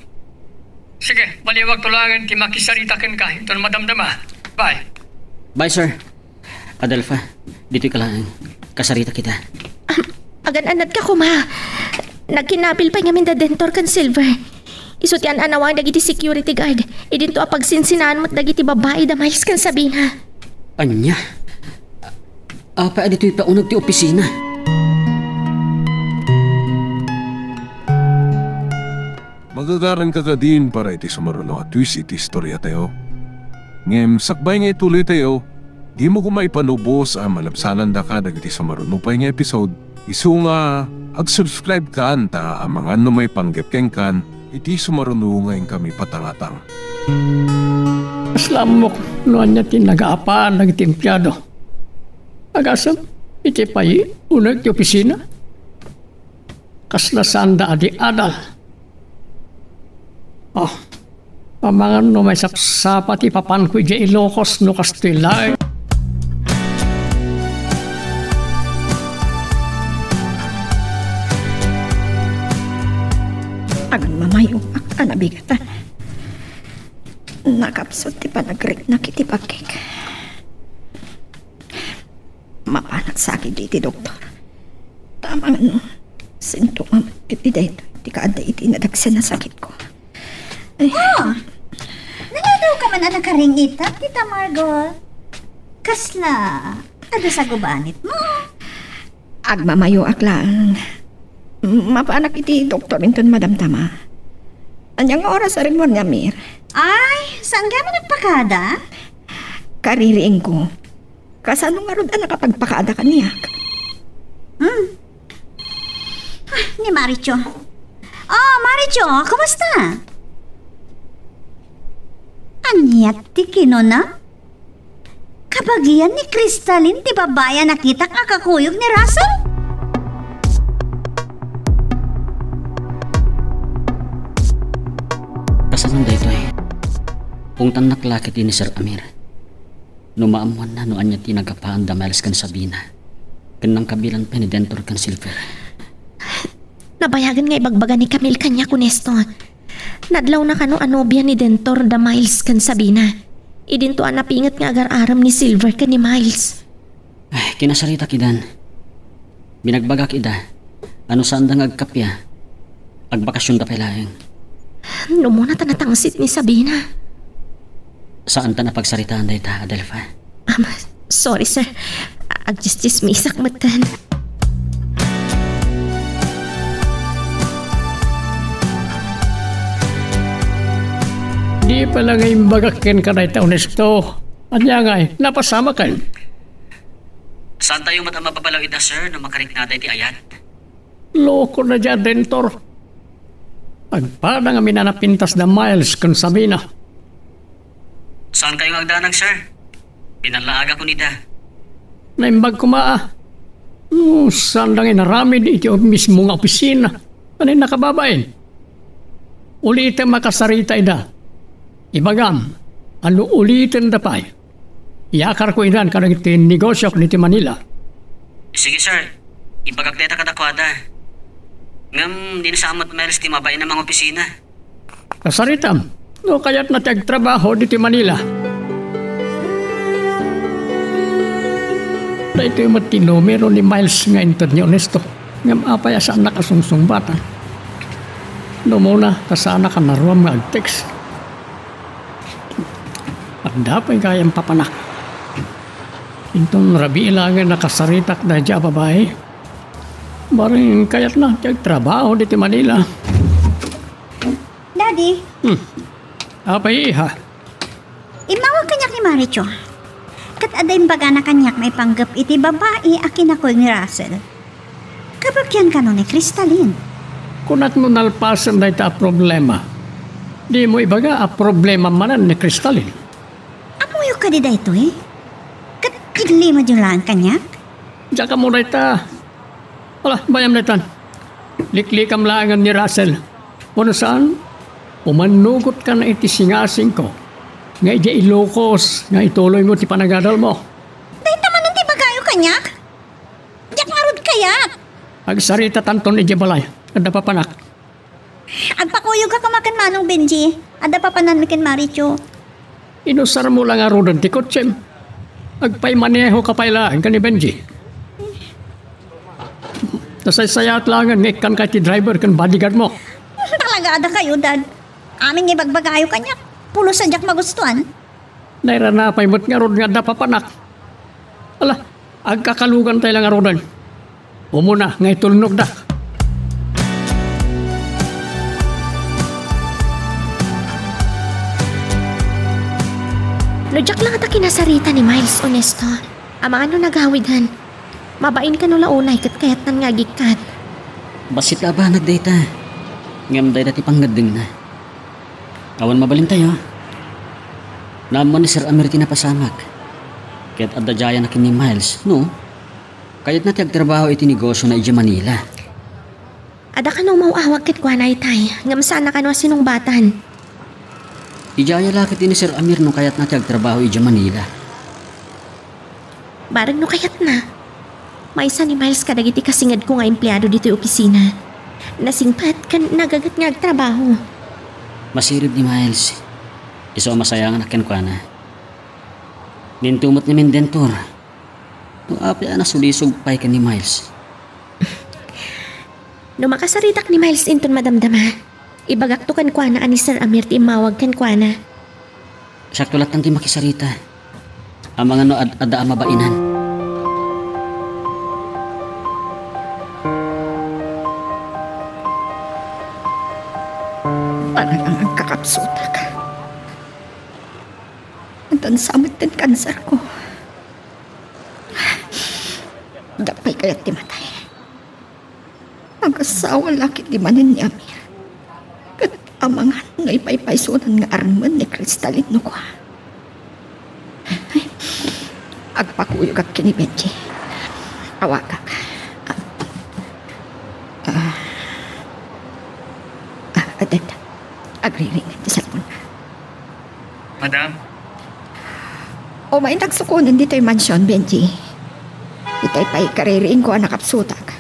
Sige, baliwagto laengen ti makisarita kenka inton madamdama. Bye. Bye, sir. Adelfa, ditoy ka laeng. Kasarita kita. Agan-anad ka koma. Nagkinabil pay ngamin da Dentor ken Silver. Isu ti an-anawang dagiti security guard. Idinto a pagsinsinaan met dagiti babai da Mais ken Sabina. Ania? Apay a ditoy pay uneg ti opisina? Gagaran ka kadin para iti sumaruno a twist iti istoriatayo. Ngem sakbay nga ituloytayo, dimo koma ipanubos a malabsanandaka dagiti sumaruno pay nga episode. Isu nga ag-subscribe kan ta amangan no maipanggep kenkan iti sumaruno nga inkami patangatang. Kasla ammok no ania ti nagaapaan dagiti empleyado. Agasem, iti pay uno ti opisina. Kasla saanda a di adal. Oh, amangan no maisapsapa ti papanko idiay Ilocos no kastoy laeng. Agmamayo ak a nabigatan. Nakapsut ti panagriknak iti bagik. Mapanak sakit iti doktor. Tama nga no, sintoma met iti daytoy ti kaadda iti nadagsen a sakitko. Ay. Oh! Nangadaw ka man a nakaring-itan, Tita Margot? Kasla, adda sa gubanitmo? Agmamayoak laeng. Mapanak iti doktor inton madamdama. Ania nga oras a rimmuar ni Amir? Ay, saan ka man nagpakada? Kaririingko. Kasano ngarud a nakapagpakaada kaniak? Hmm. Ah, ni Maricho. Oh, Maricho, kumusta? Ania ti kinuna? Kabagian ni Crystalline ti babai a nakitak a kakuyog ni Russell? Kasano daytoy? Pungtannak la ket ni Sir Amir. No maammoanna no ania ti nagapaan da Miles ken Sabina, ken nangkabilan pay ni Dentor ken Silver. Nabayagen nga ibagbaga ni Camille kaniak, Ernesto. Nadlawna kano a nobia ni Dentor da Miles ken Sabina. Idinto a napinget nga agar-arem ni Silver ken ni Miles. Ay, kinasaritak idan. Binagbagak ida a no saanda nga agkappia, agbakasionda pay laeng. No umuna ta natangsit ni Sabina. Saanta a pagsaritaan dayta, Adelfa. Um, sorry, sir. Agtsistsismisak metten. Di pala nga imbagak kenka dayta, Ernesto. Ania ngay, napasamaken? Saantayo met a mababalaw ida, sir, no makariknada iti ayat. Loko na dia, Dentor. Agpada ngamin a napintas da Miles ken Sabina. Saankayo nga agdanag, sir? Binallaagakon ida. Naimbag koma, a. Hmm, saanda nga inaramid iti mismo nga opisina. Ania nakababain? Ulitem a kasarita ida. Ibagam a no ulitenda pay, iyakarko idan kadagiti negosiok ditoy Manila. Sige, sir. Ibagak dayta kadakuada. Ngem di na saan met Miles ti mabain a mangopisina. Kasaritam, no kayatna ti agtrabaho ditoy Manila. Daytoy met ti numero ni Miles nga inted ni Ernesto. Ngem apay a saannak a sungsungbatan? No umuna, ta saanak a naruam nga ag-text. Adda pay gayam papanak. Inton rabii laengen a kasaritak daydiay a babai, bareng kayatna ti agtrabaho ditoy Manila. Daddy. Hmm. Apay, iha? Immawag kaniak ni Maricho. Ket adda imbagana kaniak maipanggep iti babai a kinakuyog ni Russell. Kabagian kano ni Crystalline. Kunak no nalpasen dayta a problema. Dimo ibaga a problema manen ni Crystalline. Ammoyo kadi daytoy? Ket inlimedyo laeng kaniak? Diak ammo dayta. Ala, bayam daytan. Liklikam laengen ni Russell. Wenno saan, umannugotkan iti singasingko nga idiay Ilocos nga ituloymo ti panagadalmo. Dayta manen ti ibagayo kaniak? Diak ngarud kayat. Agsaritatanton idiay balay. Adda papanak. Agpakuyogka koma ken Manong Benji. Adda papananmi ken Maricho. Inusarmo la ngaruden ti kotsem. Agpaimanehoka pay laeng ken ni Benji. Nasaysayaat laengen nga ikkanka iti driver ken bodyguardmo. Talaga adda kayo, Dad. Amin nga ibagbagayo kaniak, pulos a diak magustuan. Nairana pay met ngarud nga adda papanak. Ala, agkakalugantay la ngaruden. Umuna nga itulnogdak. Diak la ngata kinasarita ni Miles, Onesto. Amangan no nagawidan. Mabain kano la unay ket kayatnan nga agikkat. Bassit la a banag dayta. Ngem dayta ti pangngeddengna. Awan mabalintayo. Naammo ni Sir Amir ti napasamak. Ket adda diayenna ken ni Miles, no? Kayatna ti agtrabaho iti negosiona idiay Manila. Adda kano umaw-awag kenkuana itay, ngem saanna kano a sinungbatan. Idiay la ket ni Sir Amir no kayatna ti agtrabaho idiay Manila. Bareng no kayatna. Maysa ni Miles kadagiti kasingedko nga empleado ditoy opisina. Nasingpet ken nagaget nga agtrabaho. Masirib ni Miles. Isu a masayanganak kenkuana. Ninto met ngamin Dentor. No apay a nasulisog pay ken ni Miles. No makasaritak ni Miles inton madamdama, ibagakto kenkuana a ni Sir Amir ti immawag kenkuana. Siakto lattan ti makisarita. Amangan no ad-, adda a mabainan. Talagang agkakapsutak. Addan sa met ti kanser ko. Dapay kayat ti matay. Agasawa la ket di manen ni Amir. Ket amangan no ipaypaysonan nga armen ni Cristalino kua. Agpakuyogak ken ni Benji. Awagak. Ah. Ah. Ah, adet. Agriring ti cellphone. Madam? Umaynak sukonen ditoy mansion, Benji. Itay pay kaririingko a nakapsutak.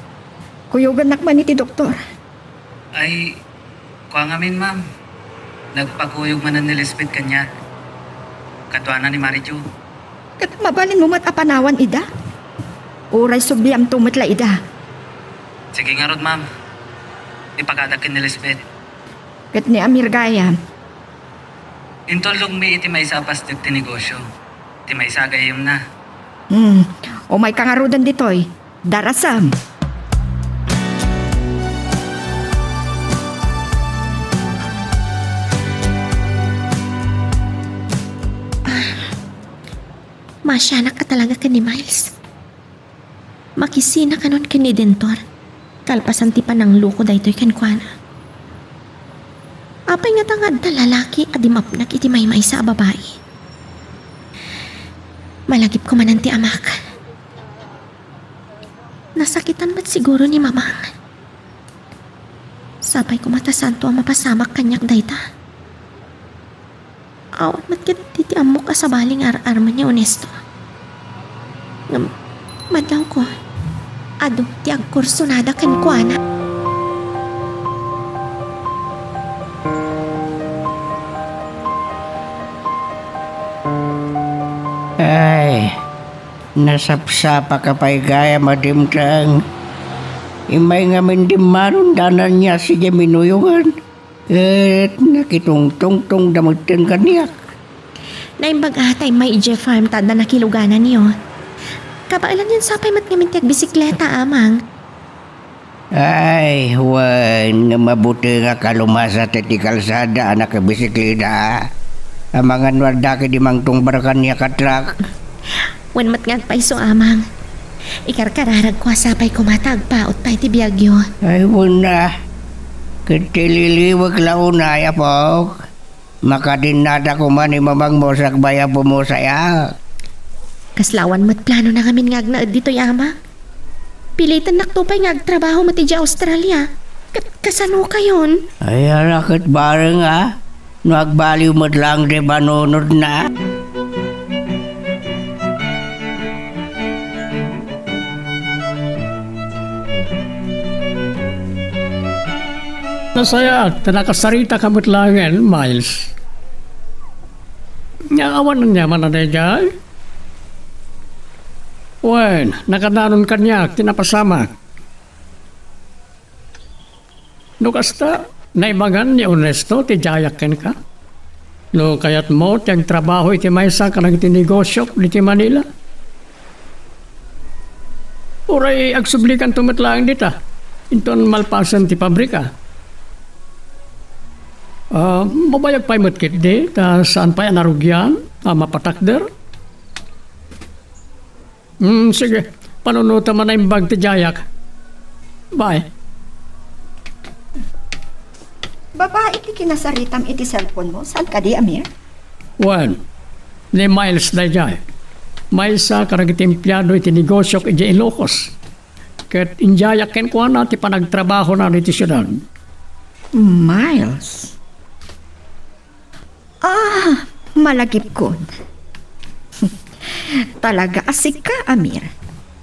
Kuyogannak man iti doktor. Ay, kua ngamin, ma'am. Nagpakuyog manen ni Lisbeth kaniak. Kaduana ni Mari Jo. Ket mabalinmo met a panawan ida? Uray subliamto met la ida. Sige ngarud, ma'am. Ipakadak ken ni Lisbeth. Ket ni Amir gayam. Intullongmi iti maysa a pastek ti negosio. Ti maysa a gayyemna. Hmm. Umayka ngaruden ditoy. Darasem. Ah, masianak a talaga ken ni Miles. Makisina kanon ken ni Dentor, kalpasan ti panangluko daytoy kenkuana. Apay ngata nga adda lalaki a dimapnek iti maymaysa a babai? Malagipko manen ti amak. Nasakitan met siguro ni Mamang. Sapay koma ta saanto a mapasamak kaniak dayta. Awan met ket ti, ti ammok a sabali nga ar-armen ni Onesto. Ngem, madlawko, adu ti agkursunada kenkuana. Ay, nasapsapaka pay gayam a dimteng. Immay ngamin dimmanon da Nanias idiay minuyogan. Ket nakitungtungtongda metten kaniak. Naimbag a ta immay idiay farm ta adda nakilugananyo. Kabaelanyon sapay met ngamin ti agbisikleta, Amang. Ay, wen, nga mabutengak a lumasat iti kalsada a nakabisikleta. Amangan no adda ketdi mangtungbar kaniak a truck. Wen met nga agpayso, Amang. Ikarkararagko a sapay koma ta agpaut pay ti biagyo. Ay, wen a. Ket ti liliwek la unay, apok. Makadinnada koma ni mamangmo sakbay a pumusayak. Kasla awan met planona ngamin nga agnaed ditoy, Amang. Pilitennakto pay nga agtrabaho met idiay Australia. Ka-, kasanokayon? Ay, ala ket bareng a. No agbaliw met laeng ti panunotna. Nasayaat ta nakasarita ka met laengen, Miles. Nya awan aniaman a daydiay? Wen, nakadanon kaniak ti napasamak. No kasta, naibangan ni Ernesto ti diayak kenka? No kayatmo ti agtrabaho iti maysa kadagiti negosiok diti Manila? Uray agsublikanto met laeng dita, inton malpasen ti pabrika? Ah, mabayag pay met ketdi, ta saan pay a narugian? A mapatakder? Hmm, sige. Panunotam a naimbag ti jayak. Bye. Babai ti kinasaritam iti cellphone mo, saan kadi, Amir? Wen, ni Miles daydiay. Maysa kadagiti empleado iti negosiok idiay Ilocos. Ket injayak kenkuana ti panagtrabahona iti siudad. Miles? Ah, malagipkon. Talaga a sika, Amir.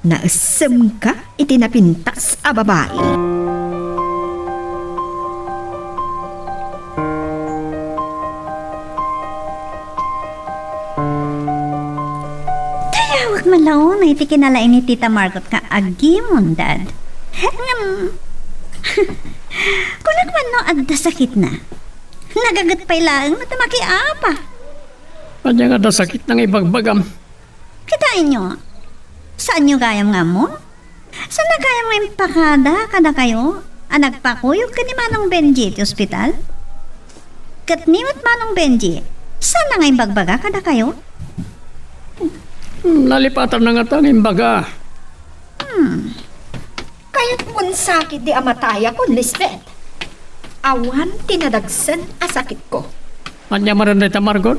Naessemka iti napintas a babai. Dayawek man la unay ti kinalaing ni Tita Margot nga agimon, Dad. Ngem, kunak man no adda sakitna. Nagaget pay laeng no ta makiapa. Ania nga adda sakitna nga ibagbagam? Kitaenyo, saanyo gayam nga ammo? Saanna gayam nga impakada kadakayo a nagpakuyog ken ni Manong Benji iti ospital? Ket ni met Manong Benji, saanna nga imbagbaga kadakayo? Hmm, nalipatanna ngata nga imbaga. Hmm. Kayatmon sakit di amatayakon, Lisbeth. Awan ti nadagsen a sakitko. Ania manen dayta, Margot?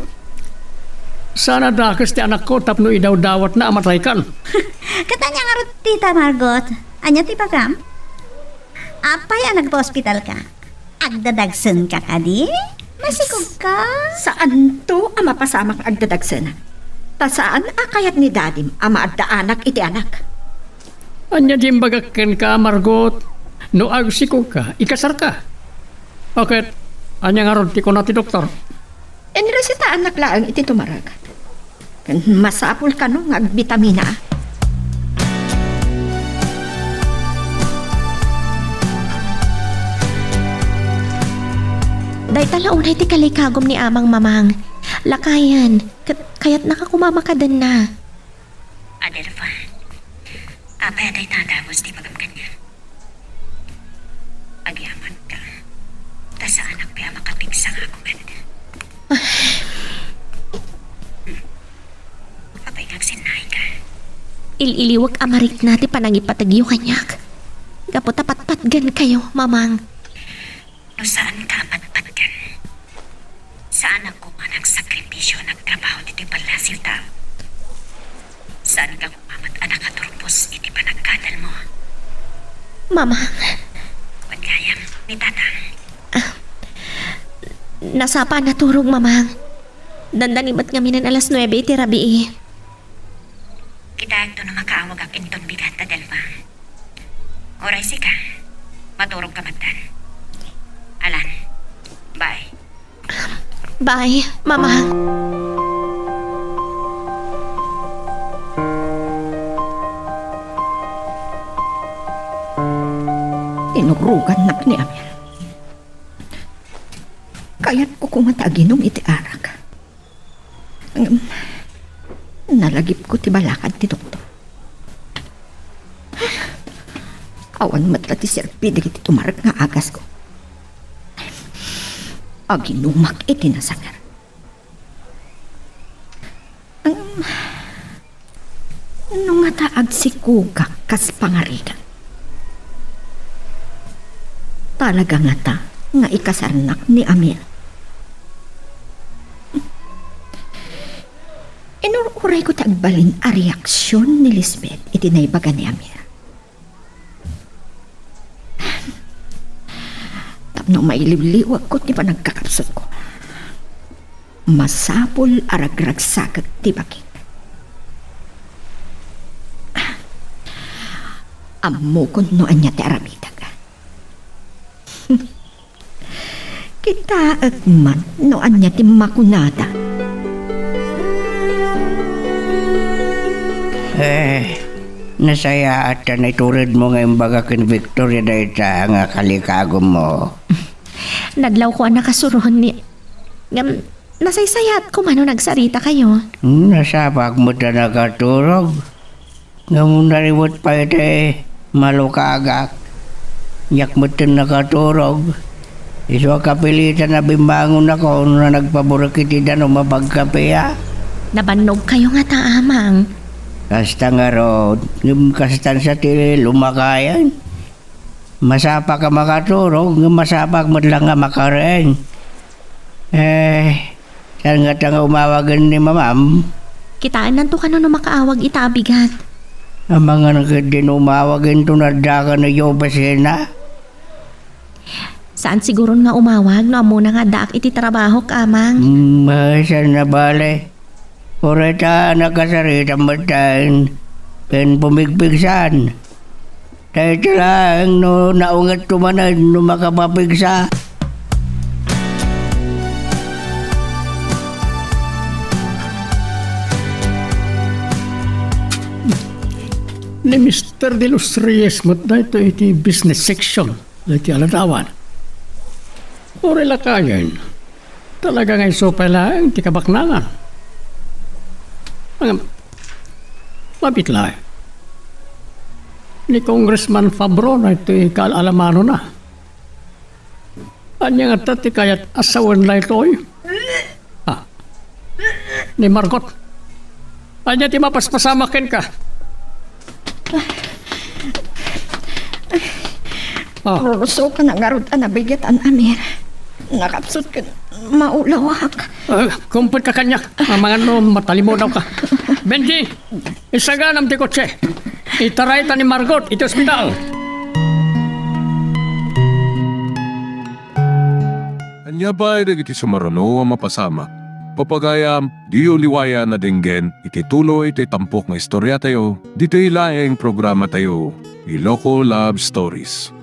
Saan a dakes ti anakko tapno idawdawatna a mataykan? Ket ania ngarud, Tita Margot? Ania ti bagam? Apay a nagpaospitalka? Agdadagsenka kadi? Masikogka? Saanto a mapasamak nga agdadagsenak. Ta saan a kayat ni dadim a maaddaanak iti anak. Ania ti imbagak kenka, Margot? No agsikogka, ikasarka. O ket, ania ngarud ti kuna ti doktor? Inresetaannak laeng iti tumarag. Masapul kano nga agbitamina. Dayta la unay ti kalikagum ni Amang, Mamang. Lakayen, ket kayatnaka koma makadenna. Adelfa, apay a dayta a dagus ti ibagam kaniak? Agyamankami, ta saanak pay a makapigsa nga aguman. Apay nga agsinnaika? Il-iliwek a marikna ti panangipategyo kaniak. Gapu ta patpatgenkayo, Mamang. No saanka a patpatgen, saanak koma nga agsakripisio a nagtrabaho ditoy palasyo ta saanka koma met a nakaturbos iti panagkadalmo. Mamang. Wen gayam, ni Tatang. Ah, nasapa a naturog, Mamang. Dandani met ngaminen alas nuebe iti rabii. Kitaekto no makaawagak inton bigat, Adelfa. Uray sika, maturogka metten. Alan, bye. Bye, Mama. Tinurogannak ni Amir. Kayatko koma ta aginom iti arak. Ngem, nalagipko ti balakad ti doktor. Awan met la ti serbi dagiti tumarek nga agasko. Aginumak iti nasanger. Ngem, no ngata agsikogak kas pangarigan, talaga ngata nga ikasarnak ni Amir? Inur-urayko ti agbalin a reaksion ni Lisbeth iti naibaga ni Amir. Tapno mailiwliwagko ti panagkakapsutko, masapul a ragragsakek ti bakik. Ammokon no ania ti aramidek. Kitaek man no ania ti makunada. Eh, nasayaat ta naituredmo nga imbaga ken Victoria dayta nga kalikagummo. Nadlawko a nakasuron ni, ngem nasaysayaatko man no nagsaritakayo. Hmm, nasapak met a nakaturog. Ngem nariwet pay ti malukagak. Diak metten nakaturog. Isu a kapilitan a bimmangonako no nagpaburek iti danum a pagkapia. Nabannogkayo ngata, Amang. Kasta ngarud, ngem kastan sa ti lumakayan. Masapak a makaturog, ngem masapak met laeng a makareng. Eh, saan ngata nga umawagen ni Mamam? Kitaennanto kano no makaawag ita a bigat. Amangan ketdin umawagen to no adda ka no opisina. Saan siguron nga umawag no ammona nga addaak iti trabahok, Amang? Hmm, ay, saan na bale? Uray ta nakasaritam metten ken pumigpigsan. Ta iti laeng no naungetto manen no makapapigsa. Ni Mister De Los Reyes met daytoy iti business section daytoy a ladawan. Uray lakayen, talaga nga isu pay laeng ti kabaknangan. Ngem, mabiit laeng. Ni Congressman Fabro daytoy kaal-alamanona. Ania ngata ti kayat a sawen daytoy? Ah. Ni Margot. Ania ti mapaspasamak kenka? Ah. Rurusokan a ngarud a nabigetan, Amir. Nakapsut ken maulawak. Ah, kumpet ka kaniak. Amangan no matalimudaw ka. Benji, isaganam ti kotse. Itarayta ni Margot iti ospital. Ania pay dagiti sumaruno a mapasamak? Papagayam, diyo liwayan a denggen iti tuloy ti tampok nga istoriatayo, ditoy laeng programatayo, Iloko Love Stories.